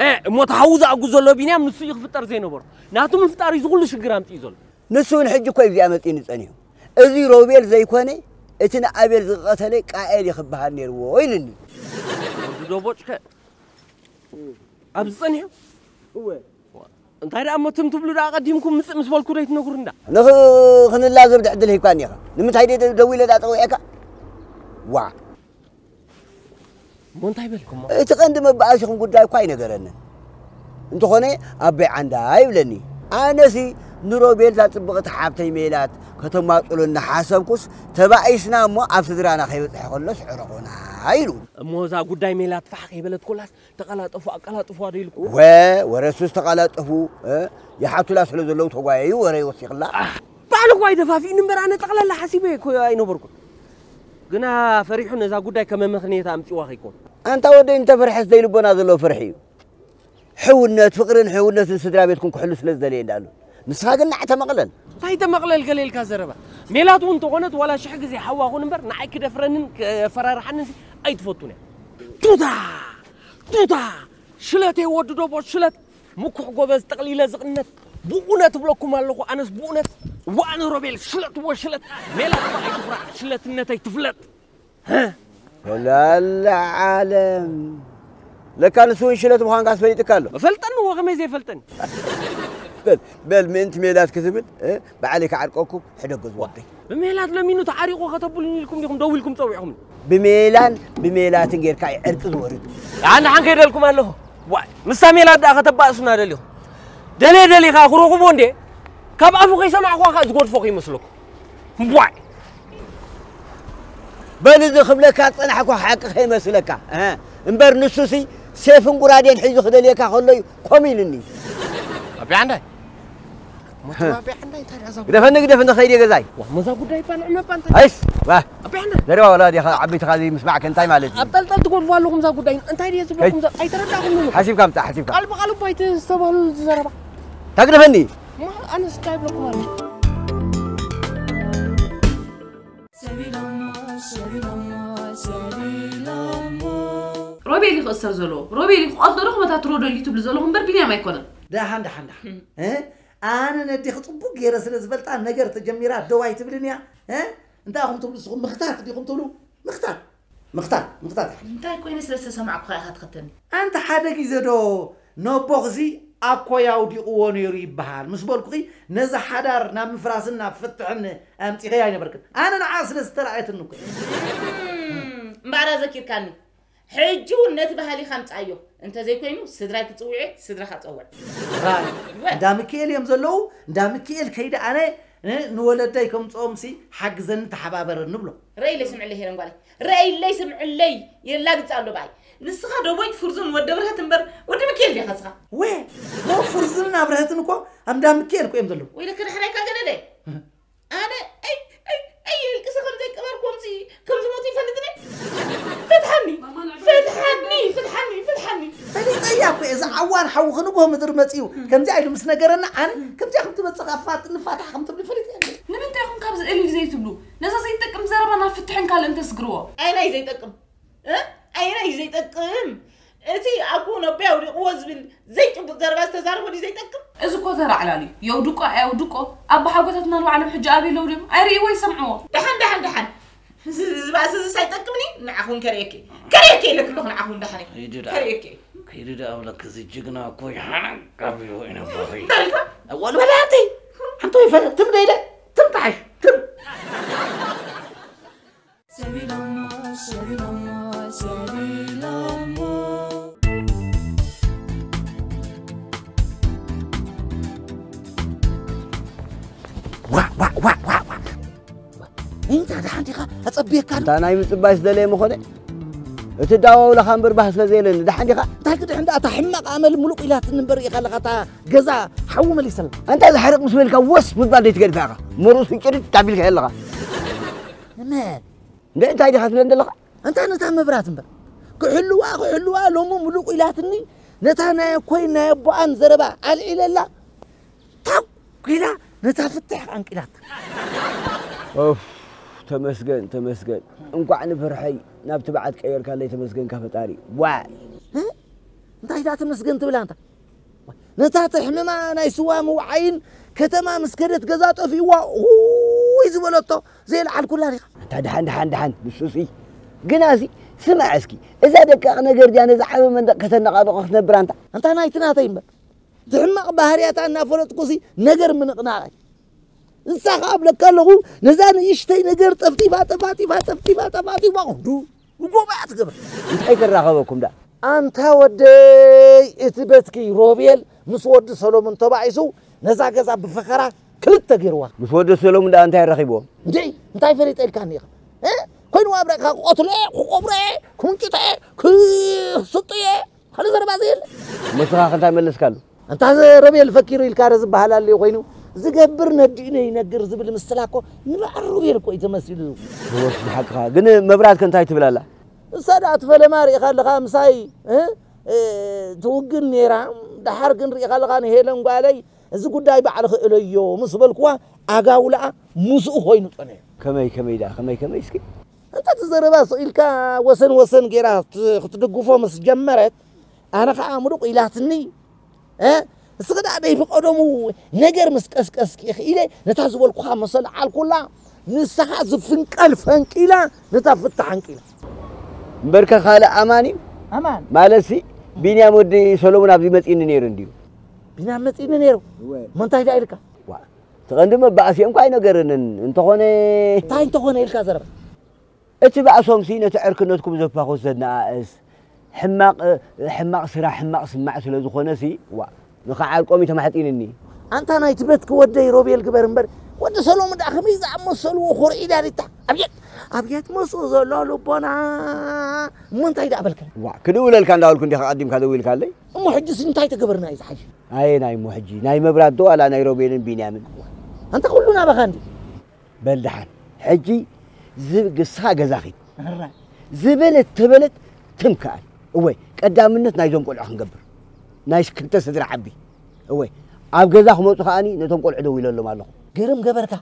እ እሞ እቲ ሓዊ ዝኣጉ ዘሎ ቢንያም ንሱ እዩ ክፍጠር ዘይነበሮ። ናቱ ምፍጣር እዩ እዚ ኩሉ ሽግር ኣምፅኡ ዘሎ። ንሱ እውን ሕጂ እኮ እዩ እዚኣ መፂኡኒ ፀኒሑ። እዚ ሮቤል ዘይኮነ እቲ ንኣቤል ዝቐተለ ቃኤል እዩ ክበሃል ነይርዎ ኢሉኒ። ወዲ ዶቦጭከ ኣብዚ ጸኒሑ? እወ። እንታይ ደኣ እሞ ትም ትብሉ ደኣ ቀዲምኩም ምጽእ ምስ በልኩ ዶ ይትነግሩ እንዳ? ንኽ- ክንላዘብ ድዕድል ሂብካኒ ኢኻ። ንምንታይ ደይ ደዊለ ደኣ ጸዊዐካ? ዋ። እሞ እንታይ በልኩሞ? እቲ ቀንዲ መባኣሲኹም ጉዳይ እኳ ኣይነገረንን። እንተኾነ ኣቦይ ዓንዳ ይብለኒ። ኣነሲ ንሮቤል እዛ ጽብቕቲ ሓብተይ ሜላት ከተማጽሎ እናሓሰብኩስ ተባኢስና እሞ ኣብ ስድራና ከይበጽሐ ከሎስ ዕረቑና ኢሉ። እሞ እዛ ጉዳይ ሜላት ፋሕ ከይበለት ኮላስ ተቐላጠፉ ኣቀላጥፉዋ ዶ ኢልኩ? ወ ወረሱስ ተቐላጠፉ እ ይሓቱላ ስለ ዘለዉ ተጓየዩ ወረ ይወሲኽላ። ባዕሉ እኳ ኣይደፋፊእኒ እምበር ኣነ ጠቕላላ ሓሲበ እኮ ኣይነበርኩን። ግና ፈሪሑ ነዛ ጉዳይ ከመመኽንየት ኣምፂዋ ከይኮን። ኣንታ ወደይ እንተፈርሐስ ደይ ልቦና ዘለዎ ፍርሒ እዩ። ሕውነት ፍቕርን ሕውነትን ስድራ ቤትኩም ክሕሉ ስለ ዝደለየ እንዳኣሉ ንስኻ ግን ንዓይ ተመቕለል። እንታይ ተመቕለል ገለ ኢልካ ዘረባ። ሜላት እውን እንተኾነት ዋላ ሽሕ ግዜ ሓዋ ኹን እምበር ንዓይ ክደፍረንን ከፈራርሓንን ኣይትፈቱን እያ። ቱታ ቱታ ሽለት የወድዶ ቦት ሽለት ምኩሕ ጎበዝ ጠቕሊለ ዝቕነት ብኡነት እብለኩም ኣለኹ ኣነስ ብኡነት ዋኣነ ሮቤል ሽለት ወሽለት ሜላት በኣይ ትኩራዕ ሽለትነተይ ትፍለጥ ላላ ዓለም ለካ ንሱ እውን ሽለት ምዃንካስ ፈሊጥካ ኣሎ እፈልጠኒ እዎ ከመይ ዘይፈልጠኒ በል በል ምእንቲ ሜላት ክትብል ባዕለይ ክዓርቀኩም ሕደጎ ዝወደይ ብሜላት ለሚኑ ተዓሪቑ ከተብሉኒ ኢልኩም ዲኹም ደው ኢልኩም ጸዊዕኹምኒ ብሜላን ብሜላትን ጌርካ እዩ ዕርቂ ዝወርድ ኣነ ሓንከ ይደልኩም ኣለኹ ዋይ ምስታ ሜላት ደኣ ከተባእሱና ደሊኹም ደልየ ደሊኻ ክረኽቦ እንዴ ካብ ኣፉ ከይሰማዕኳ ከዓ ዝጎድፎ ከይመስለኩም። እምቧይ! በል፣ እዚ ክብለካ ዝጸናሕኩ ሓቂ ከይመስለካ። እህ፣ እምበር ንሱሲ ሴፍን ጉራዴን ሒዙ ክደልየካ ከሎ እዩ ኮም ኢልኒ። ኣቢ ዓንዳይ። ሞት ኣቢ ዓንዳይ እንታይ ደኣ እዛ ግደፈኒ፣ ግደፈኒ፣ ከይደ ገዛይ። ዋ፣ መዛ ጉዳይ ይባል ዕመባ እንታይ? ኣይስ፣ ዋ። ኣቢ ዓንዳይ። ዘረባ ወላ ዲኻ ዓበይትኻ ዘይምስማዕከ እንታይ ማለት እዩ? ኣብ ጠልጠል ትጎድፉ ኣለኹም እዛ ጉዳይ። እንታይ ድየ ዝብለኩም ከይ- ዘ-፣ ኣይተረዳእኩምን። ሓሲብካ ምጻእ፣ ሓሲብካ። ቃል ብቃል እኮ ኣይተስተባህሉ ዝዘረባ። ታግደፈኒ። ማ-፣ ኣነስ እንታይ ይብለኩም ኣለኹ? ሮቤል እዩ ክእሰር ዘለዎ። ሮቤል እዩ ክቐትሎ ዶ ክበታትሮ ደልዩ ትብሉ ዘለኹም እምበር ቢንያም ኣይኮነን። ደሓን፣ ደሓን፣ ደሓን። እ? ኣነ ነዴኺ ጽቡቕ ገይረ ስለ ዝፈልጣ ነገር ተጀሚራ ደው ኣይትብልን እያ። እ? እንታይ ኢኹም ትብሉ ንስኹም? ምኽታት ዲኹም ትብሉ? ምኽታት። ምኽታት፣ ምኽታት። እንታይ ኮይነ ስለ ዝተሰማዕኩኻ ኢኻ ትኸተኒ? ኣንቲ ሓደ ግዜ ዶ ነቦኽዚ ኣኮይ ኣውዲቕዎ ነይሩ ይበሃል ምስ በልኩኺ፣ ነዚ ሓዳር ናብ ምፍራስን ናብ ፍትሕን ኣምጺኸያ ኣይነበርክን። ኣነ ንዓ ስለ ዝተራእየትኒ እኮ። እም፣ እምበኣር ኣዘኪርካኒ። ሕጂ እውን ነቲ ባህሊኻ ኣምጽኣዮ። እንተ ዘይኮይኑ ስድራይ ክጽውዕ እየ፣ ስድራኻ ጸውዕ። ራይ፣ እወ። እንዳ ሚካኤል እዮም ዘለዉ። እንዳ ሚካኤል ከይደ ኣነ፣ እ፣ ንወለደይ ከምጽኦምሲ ሓግዘኒ ተሓባበረኒ ንብሎ። ረኢለይ ስምዕለይ ሄለን ጓለይ። ረኢለይ ስምዕለይ የላግጽ ኣሎ ብኣይ። ንስኻ ደቦይት ፍርዙን ወዲ ብርሀት እምበር ወዲ ሚካኤል ዲኻ ንስኻ? ወ፣ ሞ ፍርዙንን ኣብርሀትን እኮ ኣብ እንዳ ሚካኤል እኮ እዮም ዘለዉ። ወይለከ ድሕረይካ ገደደ። ኣነ ኣይ ኣይ ኣይ ኢልቅሰ ከም ዘይቀበርኩዎምሲ ከም ዝሞቱ ይፈልጥ ነ። ፍትሓኒ፣ ፍትሓኒ፣ ፍትሓኒ፣ ፍትሓኒ። ፈሊጠያ እኮ እየ፣ እዚ ዓዋን ሓዊ ክንግሆ ምድሪ መጺኡ ከምዚኣ ኢሉ ምስ ነገረና ኣነ ከምዚኣ ከም ትመጽእ ኣፋት ንፋታሕ ከም ትብሊ ፈሊጠያ እየ። ንምንታይ ኢኹም ካብዚ እልል ዘይትብሉ? ነዛ ዘይጠቅም ዘረባ ናብ ፍትሕን ካልእን ተስግርዎ። ኣየናይ ዘይጠቅም? እ? ኣየናይ ዘይጠቅም? እቲ ኣቦ ነቦይ ኣውዲቕዎ ዝብል ዘይጭቡጥ ዘረባ ዝተዛረቦ ድዩ ዘይጠቅም? እዚ እኮ ተራ ዕላል እዩ። የውድቆ ኣየውድቆ፣ ኣቦሓጎታትና ንባዕሎም ሕጂ ኣበይ ኣለዉ ድዮም? ኣይርእይዎ ይሰምዕዎ። ደሓን፣ ደሓን፣ ደሓን። እዚ፣ እዚ ባእሲ እዚስ ኣይጠቅምን እዩ። ንዓኹም ከርእየኪ። ከርእየኪ ኢለኪ ኣለኹ ንዓኹም ደሓን እዩ። ከይዲ ደኣ። ከርእየኪ። ከይዲ ደኣ እብለኪ፣ እዚ ጅግና እኮ ይሓነቅ ኣቢሉ እዩ ነቦኺ። እንታይ ኢልካ? ወልበል ኣንቲ። ሓንቲ ወይ ፈለ፣ ትም ደይለ፣ ትም ተሓሽ፣ ትም። ሰቢሎሞ፣ ሰቢሎሞ፣ ሰቢሎሞ። ዋ፣ ዋ፣ ዋ፣ ዋ፣ ዋ። እንታይ ደሓን ዲኻ? ኣጸብየካ ዶ? እንታይ ናይ ምጽባይ ዝደለየ መኾነ? እቲ ዳዋውላኻ እምበር ባህ ስለ ዘየለኒ፣ ደሓን ዲኻ? እንታይ ክድሕን ደኣ፣ እታ ሕማቕ ኣመል ምሉቕ ኢላትኒ እምበር ኢኻ ኣለኻ፣ እታ ገዛ ሓዊ መሊሰላ። እንታይ ዝሓርቕ ምስ በልካ ወስ ምባል ዘይትገድፋ ኢኻ። መርኡ ስንጭድድ ታቢልካ ኣለኻ። ንመን? እንደ እንታይ ዲኻ ትብለን ዘለኻ? ኣንታ ነታ መብራት እምበር። ክሕልዋ፣ ክሕልዋ፣ ሎሚ ምሉቕ ኢላትኒ፣ ነታ ናይ ኣኮይ ናይ ኣቦኣን ዘረባ ኣልዒለላ፣ ታው ኢላ፣ ነታ ፍትሕ ኣንቂላታ። ኦፍ፣ ተመስገን፣ ተመስገን። እንቋዕ ንፍርሐይ ናብ ትብዓት ቀየርካለይ፣ ተመስገንካ ፈጣሪ። ዋይ! እ? እንታይ ደኣ ተመስገን ትብል ኣንታ? ነታ ተሕምማ ናይ ስዋ ምውዓይን ከተማ ምስ ከደት ገዛ ጠፊእዋ፣ ውይ ዝበለቶ፣ ዘየልዓልኩላ ዲኻ? ኣንታ ደሓን፣ ደሓን፣ ደሓን፣ ንሱሲ። ግናሲ፣ ስማዕ እስኪ፣ እዛ ደቃቕ ነገር ድያ ነዚ ዓቢ መንደቕ ከተነቓንቖ ክትነብር ኣንታ? ኣንታ ናይቲ ናተይ እምበር። እቲ ሕማቕ ባህርያታ እናፈለጥኩሲ ነገር ምንቕናቕ እዩ። ንሳ ኸኣ እብለካ ኣለኹ፣ ነዛ ንእሽተይ ነገር ጠፍጢፋ፣ ጠፋጢፋ፣ ጠፍጢፋ፣ ጠፋጢፋ፣ ዱ፣ ዱጎባ እያ ትገብር። እንታይ ከራኸበኩም ደኣ? ኣንታ ወደይ፣ እቲ በትኪ ሮቤል ምስ ወዲ ሰሎሙን ተባኢሱ፣ ነዛ ገዛ ብፈኸራ ክልተ ገይርዋ። ምስ ወዲ ሰሎሙን ደኣ እንታይ ረኺብዎም? እንዴ፣ እንታይ ፈሊጠ ኢልካኒ ኢኻ? እ? ኮይኑ ኣብ ርእኻ ክቐትሎ እየ፣ ክቐብሮ እየ፣ ክምንጭቶ እየ፣ ክስጦ እየ። ካልእ ዘረባ ዘየለ። ንስኻ ከ እንታይ መለስካሉ? ኣንታ ሮቤል ፈኪሩ ኢልካ ዶ ዝበሃል ኣልዩ ኮይኑ፣ ዝገብር ነዲኡ ነይነግር ዝብል ምስላ እኮ ንበዓል ሮቤል እኮ እዩ ተመሲሉ። እወ፣ ንሓቅኻ። ግን መብራት ከ እንታይ ትብል ኣላ? እሳ ደኣ ትፈለማ ርኢኻ ኣለኻ ምሳይ፣ እ? እ፣ ትውግን ነይራ። ደሓር ግን ርኢኻ ኣለኻ ንሄለን ጓለይ፣ እዚ ጉዳይ ባዕልኺ እለዮ ምስ በልክዋ፣ ኣጋውላኣ ምስኡ ኮይኑ ጸኒሑ። ከመይ፣ ከመይ ደኣ? ከመይ፣ ከመይ እስኪ? እንተ እቲ ዘረባ ስቕ ኢልካ ወሰን ወሰን ገይራ ክት-፣ ክትድግፎ ምስ ጀመረት፣ ኣነ ኸዓ ምሩቕ ኢላትኒ፣ እ? እስኺ ደኣ ደይ ብቐደሙ ነገር ምስ ቀስቀስኪ ኢኺ ኢለ ነታ ዝበልኩኻ መሰል ዓልኩላ፣ ንሳ ኸዓ ዝፍንቀል ፈንቂላ፣ ነታ ፍታሕ ኣንቂላ። እምበርከ ካልእ ኣማን እዩ? ኣማን። ማለትሲ፣ ቢንያም ወዲ ሰሎሙን ኣብዚ መጺእኒ ነይሩ እንድዩ። ቢንያም መጺእኒ ነይሩ? እወ። እሞ እንታይ ደኣ ኢልካ? ዋ፣ እቲ ቀንዲ መባእሲ እንኳ ኣይነገረንን። እንተኾነ እንታይ እንተኾነ ኢልካ ዘረባ? እቲ ባእሶምሲ ነቲ ዕርክነትኩም ዘፋኹስ ዘነኣእስ ሕማቕ፣ ሕማቕ ስራሕ፣ ሕማቕ ስማዕ ስለ ዝኾነሲ፣ ዋ፣ ንኽዓርቆም እዩ ተማሕጺንኒ። ኣንታ ናይ ትበትኪ ወደይ ሮቤል ግበር እምበር፣ ወዲ ሰሎሙን ደኣ ከመይ ዝኣመሰልዎ ኮርዒዳ ዲታ? ኣብየት፣ ኣብየት ምስኡ ዘሎ ልቦና። እሞ እንታይ ደኣ በልካ? ዋ፣ ክድውለልካ እንዳበልኩ እንዲኻ ቀዲምካ ደዊልካለይ። እሞ ሕጂስ እንታይ ተገበርና እዩ ዝሓይሽ? ኣየ ናይ እሞ ሕጂ፣ ናይ መብራት ዶ ዋላ ናይ ሮቤልን ቢንያምን? ኣንታ ኩሉ ናባኻ እንዲ። በል ደሓን፣ ሕጂ ዝብ-፣ ግስኻ ገዛ ኺድ። እራ። ዝበለት ተበለት ትም ከኣል። እወ፣ ቀዳምነት ናይዞም ቆልዑ ክንገብር። ናይ ክልተ ስድራ ዓቢ። እወ፣ ኣብ ገዛ ክመጹ ከኣኒ ነቶም ቆልዑ ደዊለሎም ኣለኹ። ግርም ገበርካ።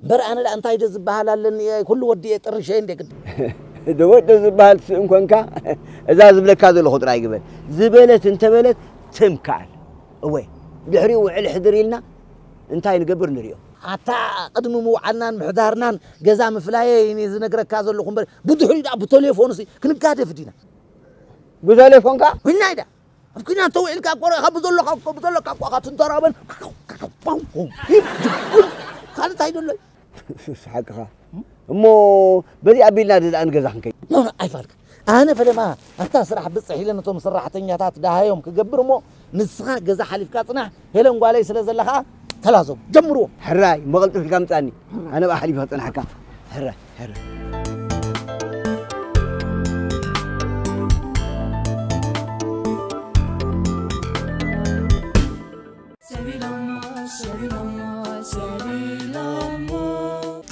እምበር ኣነ ደኣ እንታይ ዶ ዝበሃል ኣለኒ፣ ኩሉ ወዲ እየ፣ ጥርሸ እንደ ግዲ። ዶ ወዲ ዝበሃል ስእን ኮንካ፣ እዛ ዝብለካ ዘለኹ ጥራይ ግበር። ዝበለት እንተበለት ትም ከኣል። እወ፣ ድሕሪኡ ውዕል ሕድር ኢልና እንታይ ንገብር ንሪኦ። ኣታ ቅድሚ ምውዓልናን ምሕዳርናን ገዛ ምፍላየይ እየ ዝነግረካ ዘለኹ እምበር፣ ብድሕሪኡ ደኣ ብቴሌፎንሲ ክንጋደፍ ዲና? ብቴሌፎንካ? ኮይና ኢዳ። ኣብ ኩናት ተውዒልካ እኮ ርኢኻ ብዘሎካ እኮ፣ ብዘሎካ እኮ ኢኻ ትንተራበን። ካልእ እንታይ ደሎ እዩ? ሓቅኻ። እሞ በዚ ኣቢልና ደኣ ንገዛ ክንከይድ። ኖ፣ ኖ፣ ኣይፋልካ። ኣነ ፈለማ ኣብታ ስራሕ ብጽሕ ኢለ ነቶም ሰራሕተኛታት ደሃዮም ክገብር እሞ፣ ንስኻ ገዛ ሓሊፍካ ጽናሕ፣ ሄለን ጓለይ ስለ ዘለኻ ተላዘቡ። ጀምርዎ። ሕራይ፣ እሞ ቀልጥፍ ኢልካ ምጻኒ። ኣነ ብኣ ሓሊፈ ክጽናሕካ። ሕራይ፣ ሕራይ።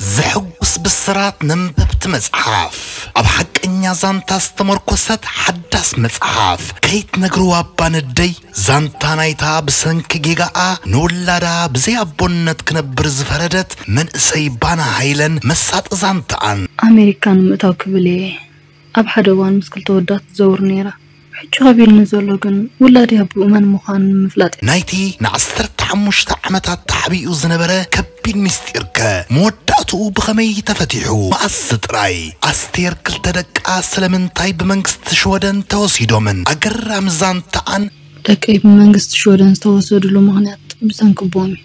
ዘሐጉስ ብስራት ነንበብቲ መጽሓፍ፣ ኣብ ሓቀኛ ዛንታ ዝተመርኮሰት ሓዳስ መጽሓፍ፣ ከይትነግርዋ እባ ነደይ። ዛንታ ናይታ ብሰንኪ ጌጋኣ ንውላዳ ብዘይ ኣቦነት ክነብር ዝፈረደት መንእሰይ ባና ሃይለን መሳጢ ዛንታኣን። ኣሜሪካ ንምእታው ክብል እየ ኣብ ሓደ እዋን ምስ ክልተ ወዳት ትዘውር ነይራ። ሕጂ ከቢድኒ ዘሎ ግን ውላደይ ኣቦኡ መን ምዃኑ ንምፍላጥ እዩ። ናይቲ ንዓሰርተ ሓሙሽተ ዓመታት ተሓቢኡ ዝነበረ ከቢድ ምስጢርከ መወዳእትኡ ብኸመይ ተፈቲሑ? መኣስ ጥራይ? ኣስቴር ክልተ ደቃ ስለምንታይ ብመንግስቲ ሽወደን ተወሲዶምን? ኣገራሚ ዛንታኣን። ደቀይ ብመንግስቲ ሽወደን ዝተወሰድሉ ምኽንያት ብሰንኪ ኣቦኦም እዩ።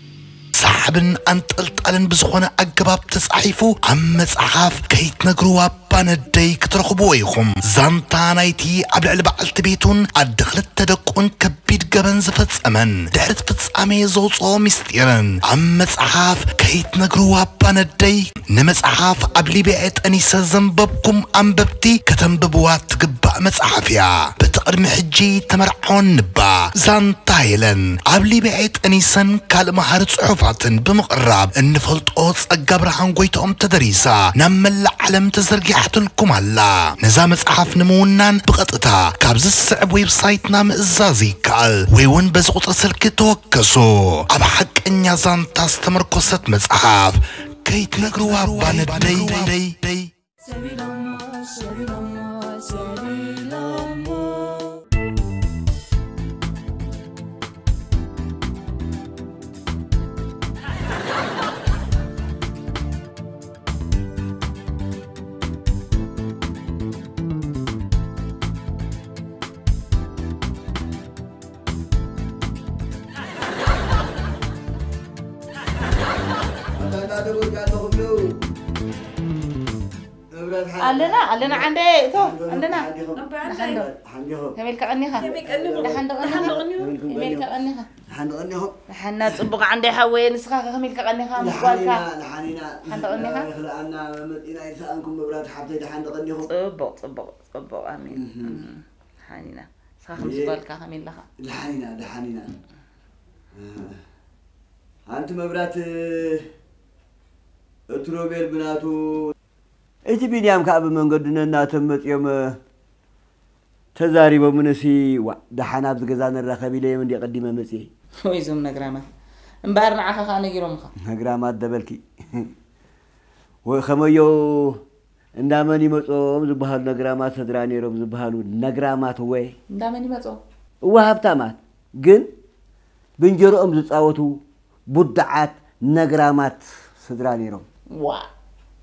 ሰሓብን ኣንጠልጣልን ብዝኾነ ኣገባብ ተጻሒፉ ኣብ መጽሓፍ ከይትነግርዋ እባ ነደይ ክትረኽብዎ ኢኹም። ዛንታ ናይቲ ኣብ ልዕሊ በዓልቲ ቤቱን ኣደ ክልተ ደቁን ከቢድ ገበን ዝፈጸመን ድሕሪ እቲ ፍጻሜ ዘውጽኦ ምስጢርን ኣብ መጽሓፍ ከይትነግርዋ እባ ነደይ። ንመጽሓፍ ኣብ ሊብያ ጠኒሰ ዘንበብኩም ኣንበብቲ ከተንብብዋ ትግባእ መጽሓፍ እያ። በቲ ቅድሚ ሕጂ ተመርዓወን ንባ ዛንታ ሄለን ኣብ ሊብያ ጠኒሰን ካልእ መሃሪ ጽሑፋትን ብምቕራብ እንፈልጦ ጸጋ ብርሃን ጎይትኦም ተደሪሳ ናብ መላእ ዓለም ተዘርጊሓትልኩም ኣላ። ነዛ መጽሓፍ ንምውናን ብቐጥታ ካብዚ ዝስዕብ ዌብሳይትና ምእዛዝ ይከኣል ወይ እውን በዚ ቁጽሪ ስልኪ ተወከሱ። ኣብ ሓቀኛ ዛንታ ዝተመርኮሰት መጽሓፍ ከይትነግርዋ እባ ነደይ። ኣለና ኣለና ዓንደ እቶ ኣለና። ከመይ ኢልካ ቀኒኻ? ደሓን ዶ ቀኒኻ? ከመይ ኢልካ ቀኒኻ? ደሓን ጽቡቕ ዓንደ ሓወየ፣ ንስኻ ከ ከመይ ኢልካ ቀኒኻ ምስ ጓልካ? ደሓን ዶ ቀኒኻ? ጽቡቕ ጽቡቕ ጽቡቕ ኣሜን። ደሓን ኢና። ንስኻ ከ ምስ ጓልካ ከመይ ኣለኻ? ደሓን ኢና ደሓን ኢና። ኣንቲ መብራት እቲ ሮቤል ብናቱ እቲ ቢንያም ከዓ ብመንገዱ ነናቶም መፂኦም ተዛሪቦምንሲ ዋ ደሓን ኣብዚ ገዛ ንራኸብ ኢለዮም እንዲ ቀዲመ መፅየ። ወይ እዞም ነግራማት እምበኣር ንዓኻ ከዓ ነጊሮምኻ። ነግራማት ደበልኪ ወይ ከመዮ እንዳመን ይመፅኦም ዝበሃሉ ነግራማት ስድራ ነይሮም ዝበሃሉ ነግራማት እወ። እንዳመን ይመፅኦም? እወ ሃብታማት ግን ብእንጀርኦም ዝፃወቱ ቡድዓት ነግራማት ስድራ ነይሮም። ዋ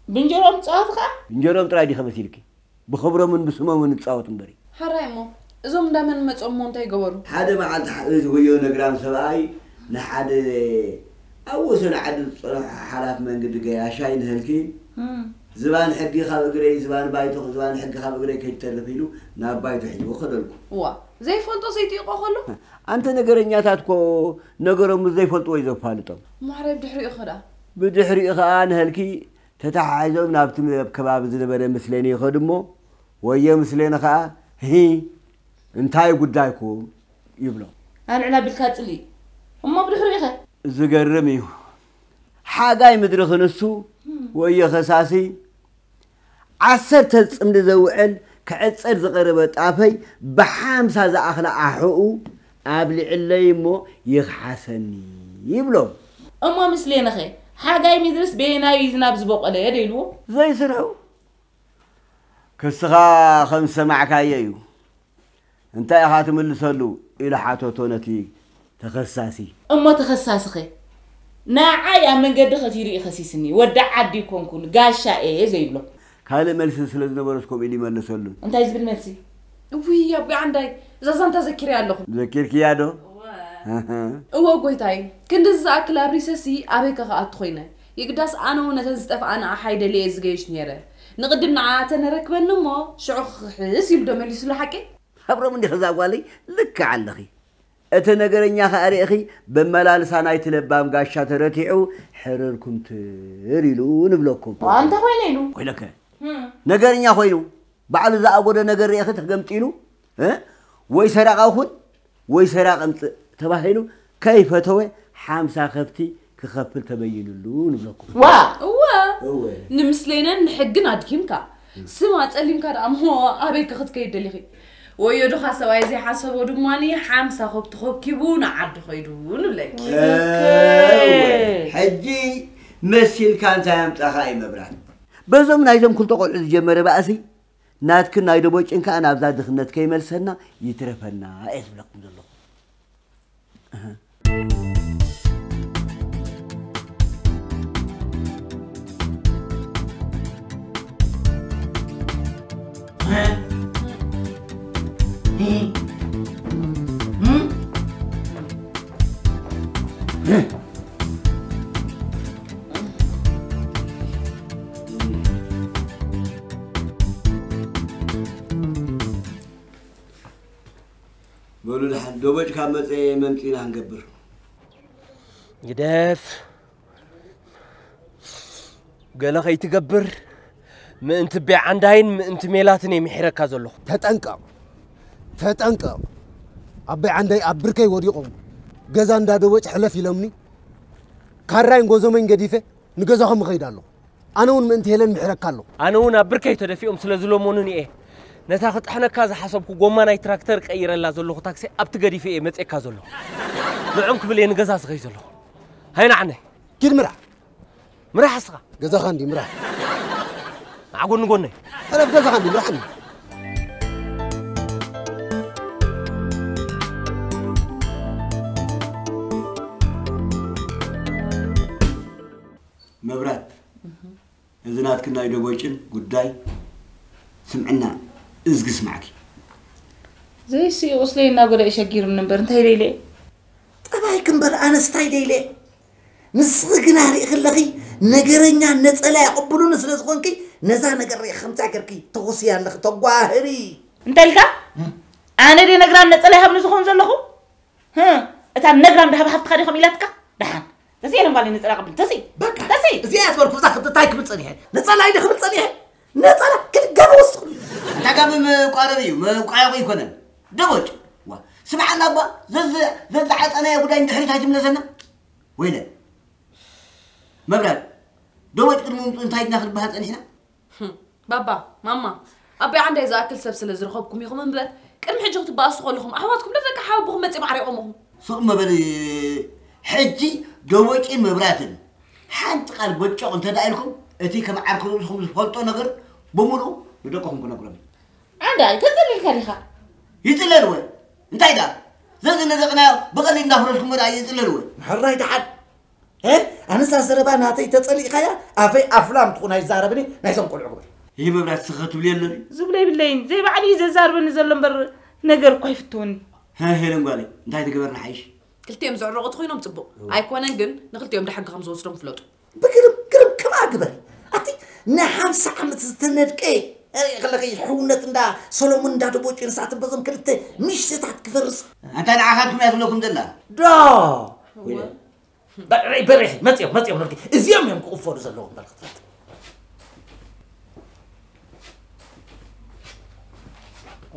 ብእንጀርኦም ዝፃወቱ ከዓ? ብእንጀርኦም ጥራይ ዲኸ መሲልኪ? ብኽብሮምን ብስሞምን ዝፃወቱ እምበሪ። ሓራይ እሞ እዞም እንዳመን መፅኦም እሞ እንታይ ገበሩ? ሓደ መዓልቲ እዚ ወዮ ነግራም ሰብኣይ ንሓደ ኣብ ወሰን ዓዲ ዝፀንሖ ሓላፍ መንገዲ ገያሻይ ንህልኪ ዝባን ሕጊ ካብ እግረይ ዝባን ባይቶ ዝባን ሕጊ ካብ እግረይ ከይትተርፍ ኢሉ ናብ ባይቶ ሒዝዎ ከደልኩ። እዋ ዘይፈልጦ ዘይጥይቆ ከሎ ኣንተ ነገረኛታት ኮ ነገሮም ዘይፈልጥዎ እዩ ዘፋልጦም። ማዕረ ብድሕሪኡ ኸ ደኣ? ብድሕሪኡ ኸኣ ንሀልኪ ተተሓሒዞም ናብቲ ኣብ ከባቢ ዝነበረ ምስሌን ይኸዱ እሞ፣ ወዮ ምስሌን ኸኣ፣ "ሂ፣ እንታይ ጉዳይኩም?" ይብሎም። ኣልዕል ኣቢልካ ጽልኢ። እሞ ብድሕሪኡ ኸ? ዝገርም እዩ። ሓጋይ ምድሪ ክንሱ፣ ወዮ ኸሳሲ፣ ዓሰርተ ጽምዲ ዘውዕል ክዕጸድ ዝቐረበ ጣፈይ ብሓምሳ ዝኣኽላ ኣሕኡ ኣብሊዕለይ እሞ ይኽሓሰኒ ይብሎም። እሞ ምስሌንኸ ሓጋይ ምድርስ በየናይ እዩ ዝናብ ዝበቖለ ዶ ኢልዎ? ዘይስርሑ። ክስኻ ከም ዝሰማዕካዮ እዩ። እንታይ ኢኻ ትምልሰሉ? ኢሉ ሓተቶ ነቲ ተኸሳሲ። እሞ ተኸሳስኸ? ንዓይ ኣብ መንገዲ ከቲሩ እዩ ከሲስኒ። ወዲ ዓዲ ኣይኮንኩን፣ ጋሻ እየ ዘይብሎ። ካልእ መልሲ ስለ ዝነበሮስ ከምኡ ኢሉ ይመለሰሉ። እንታይ ዝብል መልሲ? እውይ ኣቦይ ዓንዳይ፣ እዛ ዛንታ ዘኪረያ ኣለኹ። ዘኪርክያ ዶ? እወ። እወ ጎይታይ፣ ክንድዚ ዝኣክል ኣብ ሪሰሲ ኣበይ ከ ክኣቱ ኮይነ? ይግዳስ ኣነ እውን ነተን ዝጠፍኣና ኣሓይ ደልየ ዝገይሽ ነይረ። ንቕድም ንዓኣተን ነረክበን እሞ ሽዑ ክኽሕስ ኢሉ ዶ መሊሱሉ ሓቂ? ኣብሮም እንዲኺ እዛ ጓለይ ልክዕ ኣለኺ። እቲ ነገረኛ ኸኣ ርኢኺ በመላልሳ ናይቲ ለባም ጋሻ ተረቲዑ ሕርር ኩምትር ኢሉ ንብለኩም። ዋንታ ኮይነ ኢሉ። ኮይነከ? ህም። ነገርኛ ኮይኑ ባዕሉ ዝኣጎዶ ነገር ርኢኺ ተገምጢሉ፣ እ? ወይ ሰራቕ ኣኹን ወይ ሰራቕ ኣምጽእ ተባሂሉ ከይፈተወ ሓምሳ ከብቲ ክኸፍል ተበይንሉ ንብለኩም። ዋ! እወ። እወ። ንምስሌነን ንሕግን ኣድኪምካ። ስም ኣጸሊምካ ደኣ እሞ ኣበይ ከ ክትከይድ ደሊኺ? ወዮ ዶኻ ሰብኣይ ዘይሓሰቦ ድማኒ ሓምሳ ከብቲ ከብኪቡ ንዓዲ ኸይዱ ንብለኪ። እወ። ሕጂ መሲልካ እንታይ ኣምጻኻ እዩ መብራት? በዞም ናይዞም ክልተ ቆልዑ ዝጀመረ ባእሲ ናትክን ናይ ደቦጭን ከኣ ናብዛ ድኽነት ከይመልሰና ይትረፈና እየ ዝብለኩም ዘለኹ። እህ። በሉ ደሓን፣ ደቦጭ ካብ መጸ መምጺና ክንገብር። ግደፍ። ገለ ከይትገብር፣ ምእንቲ ቤዓንዳይን ምእንቲ ሜላትን እየ ምሒረካ ዘለኹ። ተጠንቀቕ፣ ተጠንቀቕ። ኣቦይ ዓንዳይ ኣብ ብርከይ ወዲቖም፣ ገዛ እንዳ ደቦጭ ሕለፍ ኢሎምኒ፣ ካራይን ጎዞመይን ገዲፈ ንገዛኹም እኸይድ ኣለኹ። ኣነ እውን ምእንቲ ሄለን ምሕረካ ኣለኹ። ኣነ እውን ኣብ ብርከይ ተደፊኦም ስለ ዝለመኑኒ እየ ነታ ክጥሕነካ ዝሓሰብኩ ጎማ ናይ ትራክተር ቀይረላ ዘለኹ ታክሲ ኣብቲ ገዲፈ እየ መጼካ ዘለኹ። ንዖም ክብል እየ ንገዛ ዝኸይ ዘለኹ። ሃይና ዓነይ። ኪድ ምራሕ። ምራሕ እስኻ። ገዛኻ እንዲ ምራሕ። ንዓ ጎኒ ጎነይ። ሕለፍ ገዛኻ እንዲ ምራሕ። መብራት፣ እዚ ናትክን ናይ ደቦጭን ጉዳይ ስምዕና፣ እዝጊ ስማዕኪ። ዘይሲ ቁስለይ እናጎዳ እዩ ሸጊሩኒ እምበር እንታይ ደይለ? ጠባይኪ እምበር ኣነስ እንታይ ደይለ? ንስኺ ግና ርኢኺ ኣለኺ፣ ነገረኛ ነጸላ ይቕብሉኒ ስለ ዝኾንኪ፣ ነዛ ነገር ርኢኺ ከምዚኣ ገርኪ ተኹስያ ኣለኺ፣ ተጓህሪ። እንታይ ኢልካ? ኣነ ድየ ነግራም ነጸላ ይሃብኒ ዝኾን ዘለኹ? ህም፣ እታ ነግራም ደሃብ ሃብትኻ ዲኹም ኢላትካ? ደሓን። ተስኢ፣ እኔም ባለኝ ነጸላ ቀብል። ተስኢ። በቃ። ተስኢ። እዚኣ እያ ዝበልኩ፣ እዛ ክት-፣ እንታይ ክብል ጸኒሐ? ነጸላ ኢደ ክብል ጸኒሐ? ነጸላ ክልገብ ወስኹ። እታ ጋም መቋረቢ እዩ፣ መቋየቑ ኣይኮነን። ደቦጭ። ዋ፣ ስምዓና እባ፣ ዘዝ-፣ ዘዝዓጸናዮ ጉዳይ ንድሕሪት ኣይትምለሰና? ወይለ። መብራት። ደቦጭ ቅድሚ ምምፅኡ እንታይ ኢልና ክንበሃል ጸኒሕና? ህም፣ ባባ፣ ማማ፣ ኣቦይ ዓንዳይ ዝኣክል ሰብ ስለ ዝረኸብኩም ኢኹም እምበር፣ ቅድሚ ሕጂ ክትበኣሱ ከለኹም ኣሕዋትኩም ዶ ደቂ ሓወቦኹም መጺኦም ዓሪቖምኹም? ስቕ መበሊ። ሕጂ ደቦጭን መብራትን ሓንቲ ቃል ቦጨቕ እንተ ደኣ ኢልኩም፣ እቲ ከም ዓርኪ ርእስኹም ዝፈልጦ ነገር ብምሉኡ ንደቅኹም ክነግሮም እዩ። ዓንዳይ፣ ተጸሊልካ ዲኻ? ይጽለል ወ-፣ እንታይ ደኣ? ዘዝነደቕናዮ ብቐሊል እንዳፍረስኩሞ ደኣ ይጽለል ወ-፣ ሕራይ ደሓን። እ? ኣነስ ኣዘረባ ናተይ ተጸሊእካያ፣ ኣፈይ ኣፍላም ትኹን ኣይዛረብን እየ፣ ናይዞም ቆልዑ ግበር። ይህ መብራት ስኸ ትብልዮ ኣሎ ድዩ? ዝብሎ የብለይን። ዘይባዕሉ እዩ ዘዛርበኒ ዘሎ እምበር ነገር እኮ ኣይፍትወኒ። ሀ፣ ሄለን ጓለይ፣ እንታይ ትግበር ንሓይሽ? ክልቲኦም ዘዕረቑ ተኾይኖም ጽቡቕ። እወ። ኣይኮነን ግን ንክልቲኦም ብሓቂ ከም ዝወስዶም ፍለጡ። ብግርም ግርም ከምኣ ግበሪ። ኣቲ ንሓምሳ ዓመት ዝተነድቀ ከለኸ ሕውነት እንዳ ሰሎሙን እንዳ ደቦጭ ንሳትን በዞም ክልተ ምሽትታት ክፈርስ። ኣንታ ንዓኻትኩም እያ ትብለኩም ዘላ። ዶ? በርሒ፣ በርሒ፣ መጽኦም፣ መጽኦም፣ እዚኦም እዮም ክቕፈሉ ዘለዎም በል ክትፈልጥ።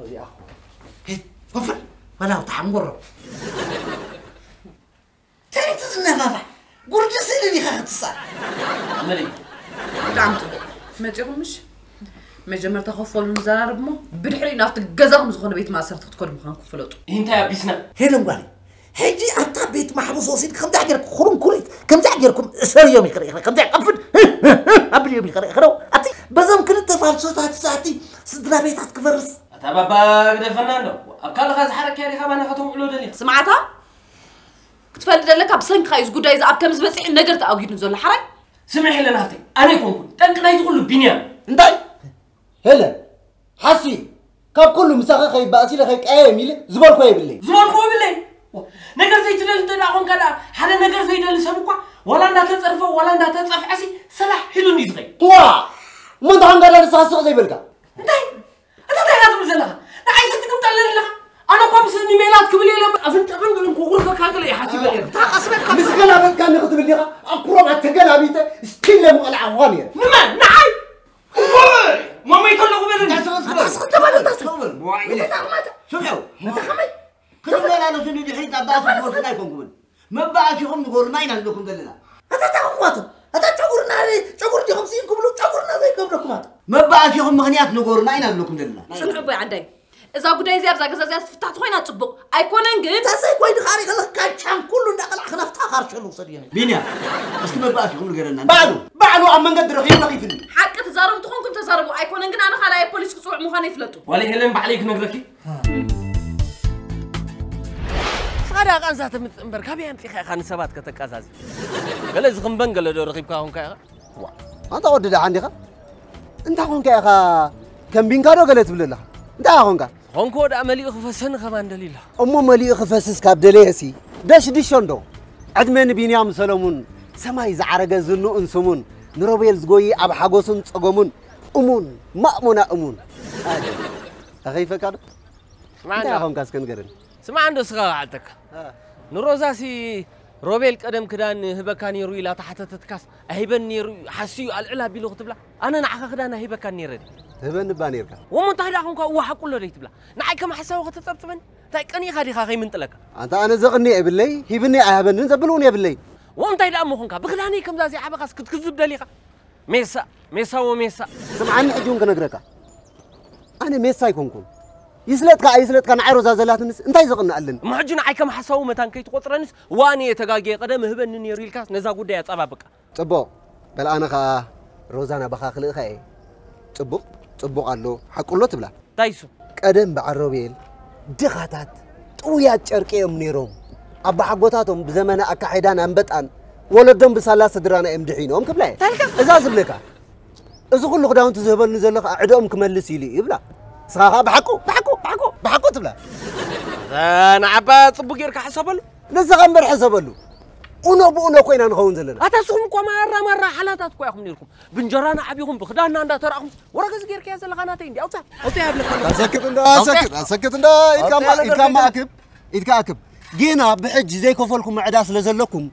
እዚኣ። ሄ፣ ኮፈል፣ መላው ተሓንጎሮ። እንታይ እቲ ዝነፋፋሕ? ጉርዲ ስእሊ ዲኻ ክትሳል? ኣመለይ። ብጣዕሚ ጽቡቕ። መጺኹም ምሽ? መጀመርታ ኮፍ በሉ ንዘራረብ እሞ ብድሕሪኡ ናብቲ ገዛኹም ዝኾነ ቤት ማእሰርቲ ክትከዱ ምዃንኩም ፍለጡ። እንታይ ኣቢስና? ሄለን ጓለይ፣ ሕጂ ኣብታ ቤት ማሕቡስ ወሲድኪ ከምዚኣ ጌርኪ ኩርንኩሪት፣ ከምዚኣ ጌርኩም እሰርዮም ይኽረ ይኽረ፣ ከምዚኣ ቀፍድ ኣብልዮም ይኽረ ይኽረ። ኣቲ በዞም ክልተ ፋልሶታት ሳቲ ስድራ ቤታት ክፈርስ። ኣታ ባባ ግደፈና እንዶ። ኣብ ካልኻ ዝሓረክያ ዲኻ ባና ከተውዕሎ ደሊኻ? ስምዓታ ክትፈልጥ ዘለካ ብሰንክኻ እዩ እዚ ጉዳይ እዚ ኣብ ከም ዝበፅሕ ነገር ተኣጒዱ ዘሎ ሓራይ። ስምዒ ሄለን ሃፍተይ፣ ኣነ ኣይኮንኩን ጠንቂ ናይዚ ኩሉ ቢንያም። እንታይ? ሄለን፣ ሓሲ ካብ ኩሉ ምሳኺ ከይባእስ ኢለ ከይቀያየም ኢለ ዝበልኮ የብለይ። ዝበልኮ የብለይ? ዋ፣ ነገር ዘይትደሊ እንተ ደኣ ኾንካ ደኣ፣ ሓደ ነገር ዘይደሊ ሰብ እኳ ዋላ እንዳተጸርፈ ዋላ እንዳተጸፍዐሲ ሰላሕ ኢሉ እንድዩ ዝኸይድ። ዋ፣ እሞ እንተ ኾንካ ደኣ ንስኻ ስቕ ዘይበልካ? እንታይ? ኣታ እንታይ ኢኻ ትብል ዘለኻ? ንዓይ ስቲ ትቅምጠለኒ ኣለኻ? ኣነ እኳ ምስ እኒ ሜላት ክብል እየ ኢለ ኣፍንጫኻን ገለን ክቑርፈካ ገለ እየ ሓሲበ ነይረ። እንታይ ቀስ በልካ ምስ ገላበጥካኒ ክትብል ዲኻ? ኣብ ኩሮም ኣተገላቢጠ ስቲል ለምቐልዓኹኻ ነይረ። ንመን? ንዓይ? እወይ! ማማይ ከለኹ በለኒ። ኣታ ስቕ በል፣ ኣታ ስቕ በል። ዋይ፣ እንታይ ታቕማታ? ስምዑ። እንታይ ከመይ? ክትመላለሱ ንድሕሪት ኣብ ባእሲ ክወስድ ኣይኮንኩምን። መባእሲኹም ንገሩና ኢና ንብለኩም ዘለና። ኣታ ታቕማቶ፣ ኣታ ጨጉርና፣ ጨጉር ዲኹም ስኢን ክብሉ ጨጉርና ዘይከብደኩም ኣታ። መባእሲኹም ምኽንያት ንገሩና ኢና ንብለኩም ዘለና። ጽንሑ ኣቦይ ዓዳይ። እዛ ጉዳይ እዚኣ ኣብዛ ገዛ እዚኣ ትፍታሕ ተኾይና ጽቡቕ። ኣይኮነን ግን ተዘይ ኮይኑ ኻሪ ከለኽ ካቻን ኩሉ እንዳቐላዕኽ ናብታ ካርሸሉ ውሰድ እየ። ቢንያም፣ እስኪ መባእሲኹም ንገረና። ባዕሉ፣ ባዕሉ ኣብ መንገዲ ረኺቡ ለኺፍኒ። ሓቂ ትዛረቡ ተኾንኩም ተዛረቡ። ኣይኮነን ግን ኣነ ካልኣይ ፖሊስ ክጽውዕ ምዃነይ ፍለጡ። ዋለይ ሄለን ባዕለይ ክነግረኪ። ንስኻ ደኣ ቃንዛ ተምጽእ እምበር፣ ካበይ ኣምጺኻ ኢኻ ንሰባት ከተቃዛዚ? ገለ ዝኽንበን ገለ ዶ ረኺብካ ኾንካ ኢኻ? ዋ፣ ኣንታ ወዲ ደሓን ዲኻ? እንታይ ኾንካ ኢኻ? ከም ቢንካ ዶ ገለ ትብል ኣለኻ? እንታይ ኢኻ ኾንካ? ኾንክዎ ደኣ መሊኡ ክፈሰኒ ከማን ደልዩ ኣለኻ። እሞ መሊኡ ክፈስስ ካብ ደለየሲ፣ ደሽድሾ እንዶ። ዕድመ ንቢንያም ሰለሙን፣ ሰማይ ዝዓረገ ዝንኡን ስሙን፣ ንሮቤል ዝጎዪ ኣብ ሓጎሱን ጸገሙን፣ እሙን፣ ማእሙና እሙን። ኣኸይፈካ ዶ? ስማዕ እንታይ እንዶ። ኾንካ እስከ ንገረኒ? ስማዕ እንዶ እስኻ ክሓተካ። እ። ንሮዛሲ ሮቤል ቀደም ክዳን ህበካ ነይሩ ኢላ ተሓተተትካስ ኣይህበን ነይሩ እዩ፣ ሓስዩ ኣልዕል ኣቢሉ ክትብላ፣ ኣነ ንዓኻ ክዳን ኣይህበካን ነይረ ድየ? ትህበኒ እባ ነይርካ። ወሞ እንታይ ደኣ ኾንካ እወ ሓቁ ኣሎ ደይ ትብላ? ንዓይ ከም ሓሳዊ ከተጸብጽበኒ? እንታይ ቀኒእካ ዲኻ ከይምንጥለካ? ኣንታ ኣነ ዘቕንእ የብለይ፣ ሂብኒ ኣይሃበንን ዘብል እውን የብለይ። ወ እንታይ ደኣ እሞ ኾንካ? ብክዳነይ ከምዛ ዘይዓበኻስ ክትክዝብ ደሊኻ? ሜሳ፣ ሜሳ ወሜሳ። ስምዓኒ ሕጂ እውን ክነግረካ። ኣነ ሜሳ ኣይኮንኩን። ይስለጥካ ኣይስለጥካ ንዓይ ሮዛ ዘላትንስ እንታይ ዘቕንኣለኒ? እሞ ሕጂ ንዓይ ከም ሓሳዊ መታን ከይትቖጽረንስ ዋኒ እየ ተጋግየ ቀደም እህበኒ ነይሩ ኢልካስ ነዛ ጉዳይ ኣጸባብቃ። ጽቡቕ። በል ኣነ ኸኣ ሮዛ ናባኻ ክልእኻ እየ። ጽቡቕ፣ ጽቡቕ ኣሎ፣ ሓቁ ኣሎ ትብላ። እንታይ እሱ? ቀደም በዓል ሮቤል ድኻታት ጥውያት ጨርቂ እዮም ነይሮም። ኣቦሓጎታቶም ብዘመነ ኣካሒዳን ኣንበጣን ወለዶም ብሳላ ስድራና እዮም ድሒኖም ክብላ እየ። እንታይ ኢልካ? እዛ ዝብለካ። እዚ ኩሉ ክዳውንቲ ዝህበኒ ዘሎ ኸኣ ዕድኦም ክመልስ ኢሉ እዩ ይብላ። ንስኻ ኸኣ ብሓቁ፣ ብሓቁ፣ ብሓቁ፣ ብሓቁ ትብላ። እዛ ንዓባ ጽቡቕ ጌርካ ሕሰበሉ። ንስኻ እምበር ሕሰበሉ። ኡኖ ብኡኖ ኮይና ንኸውን ዘለና። ኣታ ንስኹም እኮ ማራ ማራ ሓላታት እኮ ኢኹም ነይርኩም። ብእንጀራና ዓቢኹም፣ ብኽዳንና እንዳተራእኹም፣ ወረገዝ ጌርካያ ዘለኻ ናተይ እንዲ ኣውጻ። ኣውጻ ያብለካ። ኣሰክት እንዳ፣ ኣውጻ። ኣሰክት፣ ኣስክት እንዳ፣ ኢድካ ኣውጻ ማ-፣ ኢድካ ነገር ማእክብ፣ ኢድካ ኣክብ። ጌና ብሕጂ ዘይከፈልኩም ዕዳ ስለ ዘለኩም፣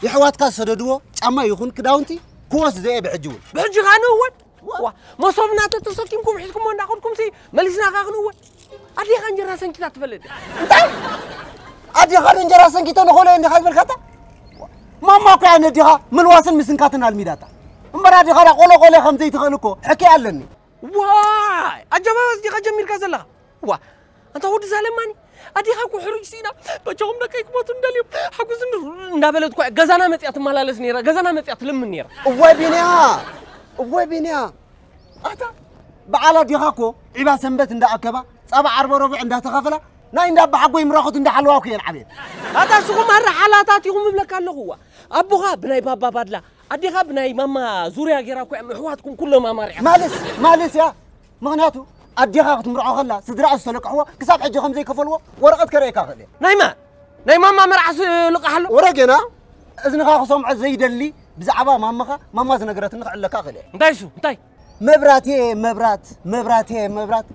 የሕዋትካ ዝሰደድዎ ጫማ ይኹን ክዳውንቲ ክወስድ እየ ብሕጂ እውን። ብሕጂ ኸኣ ንእወን? ዋ፣ ዋ፣ መሶብ እናተተሰኪምኩም ሒዝኩሞ እንዳኸድኩምሲ መሊስና ኸኣ ክንእወን። ኣዴኻ እንጀራ ሰንኪታ ትፈልጥ? እንታይ? ኣዴኻ እንጀራ ሰንኪተ ንኾሎ እንዲኻ ዝበልካታ? ማማ እኮ እያ ነዲኻ ምልዋስን ምስንካትን ኣልሚዳታ። እምበር ኣዴኻ ዳ ቆሎ ቆሎ ከም ዘይትኽእል እኮ ሕክያ ኣለኒ። ዋይ! ኣጀባባስ ዲኻ ጀሚርካ ዘለኻ? ዋ! ኣንታ ወዲ ዛለማኒ፣ ኣዴኻ እኮ ሕሩጭ ስኢና፣ በጃኹም ደቀይ ክሞቱ እንደልዮም፣ ሓጉስ እንድሩ እንዳበለት እኮ እያ ገዛና መጽያ ትመላለስ ነይራ፣ ገዛና መጽያ ትልምን ነይራ። እዋይ ቢንያ! እዋይ ቢንያ! ኣታ በዓል ኣዴኻ እኮ ዒባ ሰንበት እንዳኣከባ፣ ጻባ ዓርበ ረቡዕ እንዳተኸፈላ፣ ናይ እንዳ ኣባሓጎይ ምራኹት እንዳሓለዋ እኮ እየን ዓብየን። ኣታ ንስኹም ኣረ ሓላታት ኢኹም እብለካ ኣለኹ። ዋ! ኣቦኻ ብናይ ባባ ባድላ፣ ኣዴኻ ብናይ ማማ ዙርያ ጌራ እኮ እዮም ኣሕዋትኩም ኩሎም ኣማሪዓ። ማለስ፣ ማለስ እያ። ምኽንያቱ ኣዴኻ ክትምርዖ ከላ ስድራኣ ዝተለቅሕዎ ክሳብ ሕጂ ከም ዘይከፈልዎ ወረቐት ከርእየካ እኽእል እየ። ናይ መን? ናይ ማማ መርዓስ ልቓሕ ኣሎ? ወረ ጌና እዝንኻ ክሰምዖ ዘይደሊ ብዛዕባ ማማኻ፣ ማማ ዝነገረትኒ ክዕለካ እኽእል እየ። እንታይ እሱ? እንታይ? መብራቴ መብራት፣ መብራቴ መብራት፣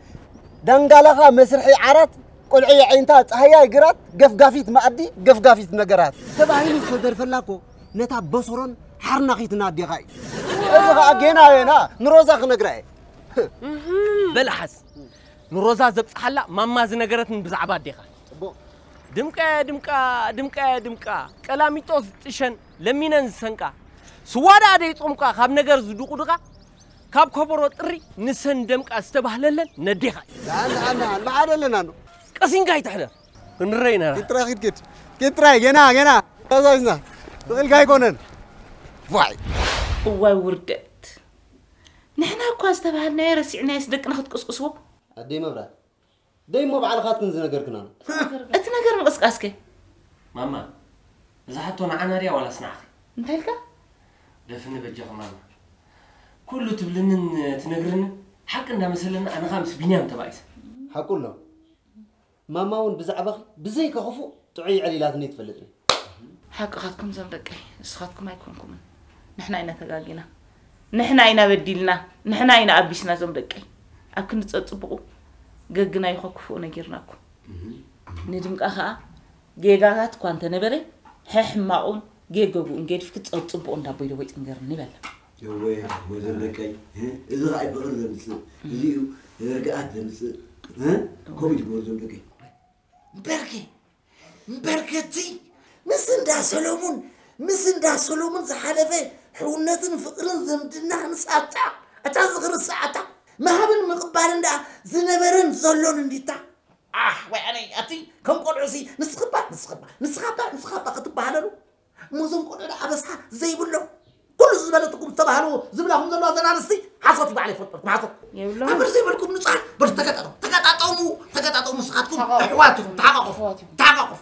ዳንጋላኻ መስርሒ ዓራት፣ ቆልዑ የዒንታ ጸሃያይ ግራት፣ ገፍጋፊት መኣዲ፣ ገፍጋፊት ነገራት ተባሂሉ ዝተደርፈላ እኮ ነታ በሰሮን ሓርናኺትን ኣዴኻ እዩ። እዚ ኸኣ ጌና የና ንሮዛ ክነግራ እየ። በል ሓዝ። ንሮዛ ዘብጽሓላ ማማ ዝነገረትን ብዛዕባ ኣዴኻ። ድምቀ ድምቃ ድምቀ ድምቃ ቀላሚጦስ ጥሸን ለሚነን ዝሰንቃ ስዋ ደኣ ደይጾምካ ካብ ነገር ዝድቑ ድኻ ካብ ከበሮ ጥሪ ንሰን ደምቃ ዝተባህለለን ነዴኻ እዩ። ደሓን ደሓን ደሓን ብሓደ ኣለና ዶ? ቀሲንካ ኣይትሕደር። ክንረ ኢና። ኪድ ጥራይ ኪድ ኪድ ኪድ ጥራይ ጌና ጌና ታዛዝና ስቕ ኢልካ ኣይኮነን። ዋይ እዋይ ውርደት። ንሕና እኳ ዝተባህልናዮ ረሲዕናዮስ ደቅና ክትቅስቅስዎ። ኣደይ መብራት ደይ እሞ ባዕልኻትክን ዝነገርክና ነው። እቲ ነገር ምቕስቃስከ? ማማ እዛ ሕቶ ንዓና ድያ ዋላስ ንዓኺ? እንታይ ኢልካ? ደፍኒ በጃኺ ማማ። ኩሉ ትብልንን ትነግርንን ሓቂ እንዳመሰለና ኣነ ኸኣ ምስ ቢንያም ተባኢሰ። ሓቁ ኣሎ። ማማ እውን ብዛዕባኺ ብዘይካ ክፉእ ጥዑይ ዕሊላትኒ ትፈልጥኒ። ሓቅኻትኩም ዞም ደቀይ፣ ንስኻትኩም ኣይኮንኩምን። ንሕና ኢና ተጋጊና፣ ንሕና ኢና በዲልና፣ ንሕና ኢና ኣቢስና ዞም ደቀይ። ኣብ ክንዲ ጸጽብቑ ገግና ይኾ ክፉእ ነጊርናኩም። ንድምቃ ኸኣ ጌጋታት እኳ እንተነበረ ሕሕማቑን ጌገጉኡን ገዲፍኪ ጸጽብቑ እንዳቦይ ደቦይ ጥንገርኒ በላ። እወ እወ ዘለቀይ እዚ ኸዓ ፍቕሪ ዘምፅእ እዚ እዩ ርግኣት ዘምፅእ ከምኡ ትግበሩ ዘለቀይ። እምበርኪ እምበርኪ እቲ ምስ እንዳ ሰሎሙን ምስ እንዳ ሰሎሙን ዝሓለፈ ሕውነትን ፍቕርን ዝምድና ምስ ኣጣ እታ ዝኽሪ ሰዓታ ምሃብን ምቕባልን ደኣ ዝነበረን ዘሎን እንዲታ ኣሕ ወይ ኣነይ ኣቲ ከም ቆልዑ ሲ ንስኽባ ንስኽባ ንስኻባ ንስኻባ ክትበሃለሉ እሞ እዞም ቆልዑ ደኣ ኣበሳ ዘይብሎም ኩሉ ዝበለትኩም ዝተባህሉ ዝብላኹም ዘለዋ ዘን ኣንስቲ ሓሶት ይበዓል ይፈልጠልኩም ሓሶት የብሎም። ኣበር ዘይበልኩም ንጹሓት በርቱ ተገጣጠሙ ተገጣጠሙ ተገጣጠሙ ንስኻትኩም ተሓቋቑፉ። ኣሕዋት ኢኹም ተሓቋቐፉ ኣሕዋት ኢኹም። ተሓቋቐፉ።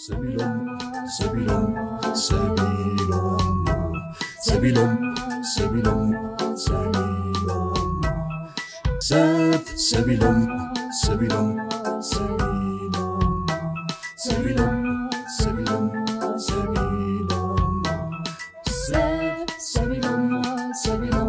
ሰቢሎም ሰቢሎም ሰቢሎም ሰቢሎም ሰቢሎም ሰቢሎም ሰብ ሰቢሎም ሰቢሎም ሰቢሎም ሰቢሎም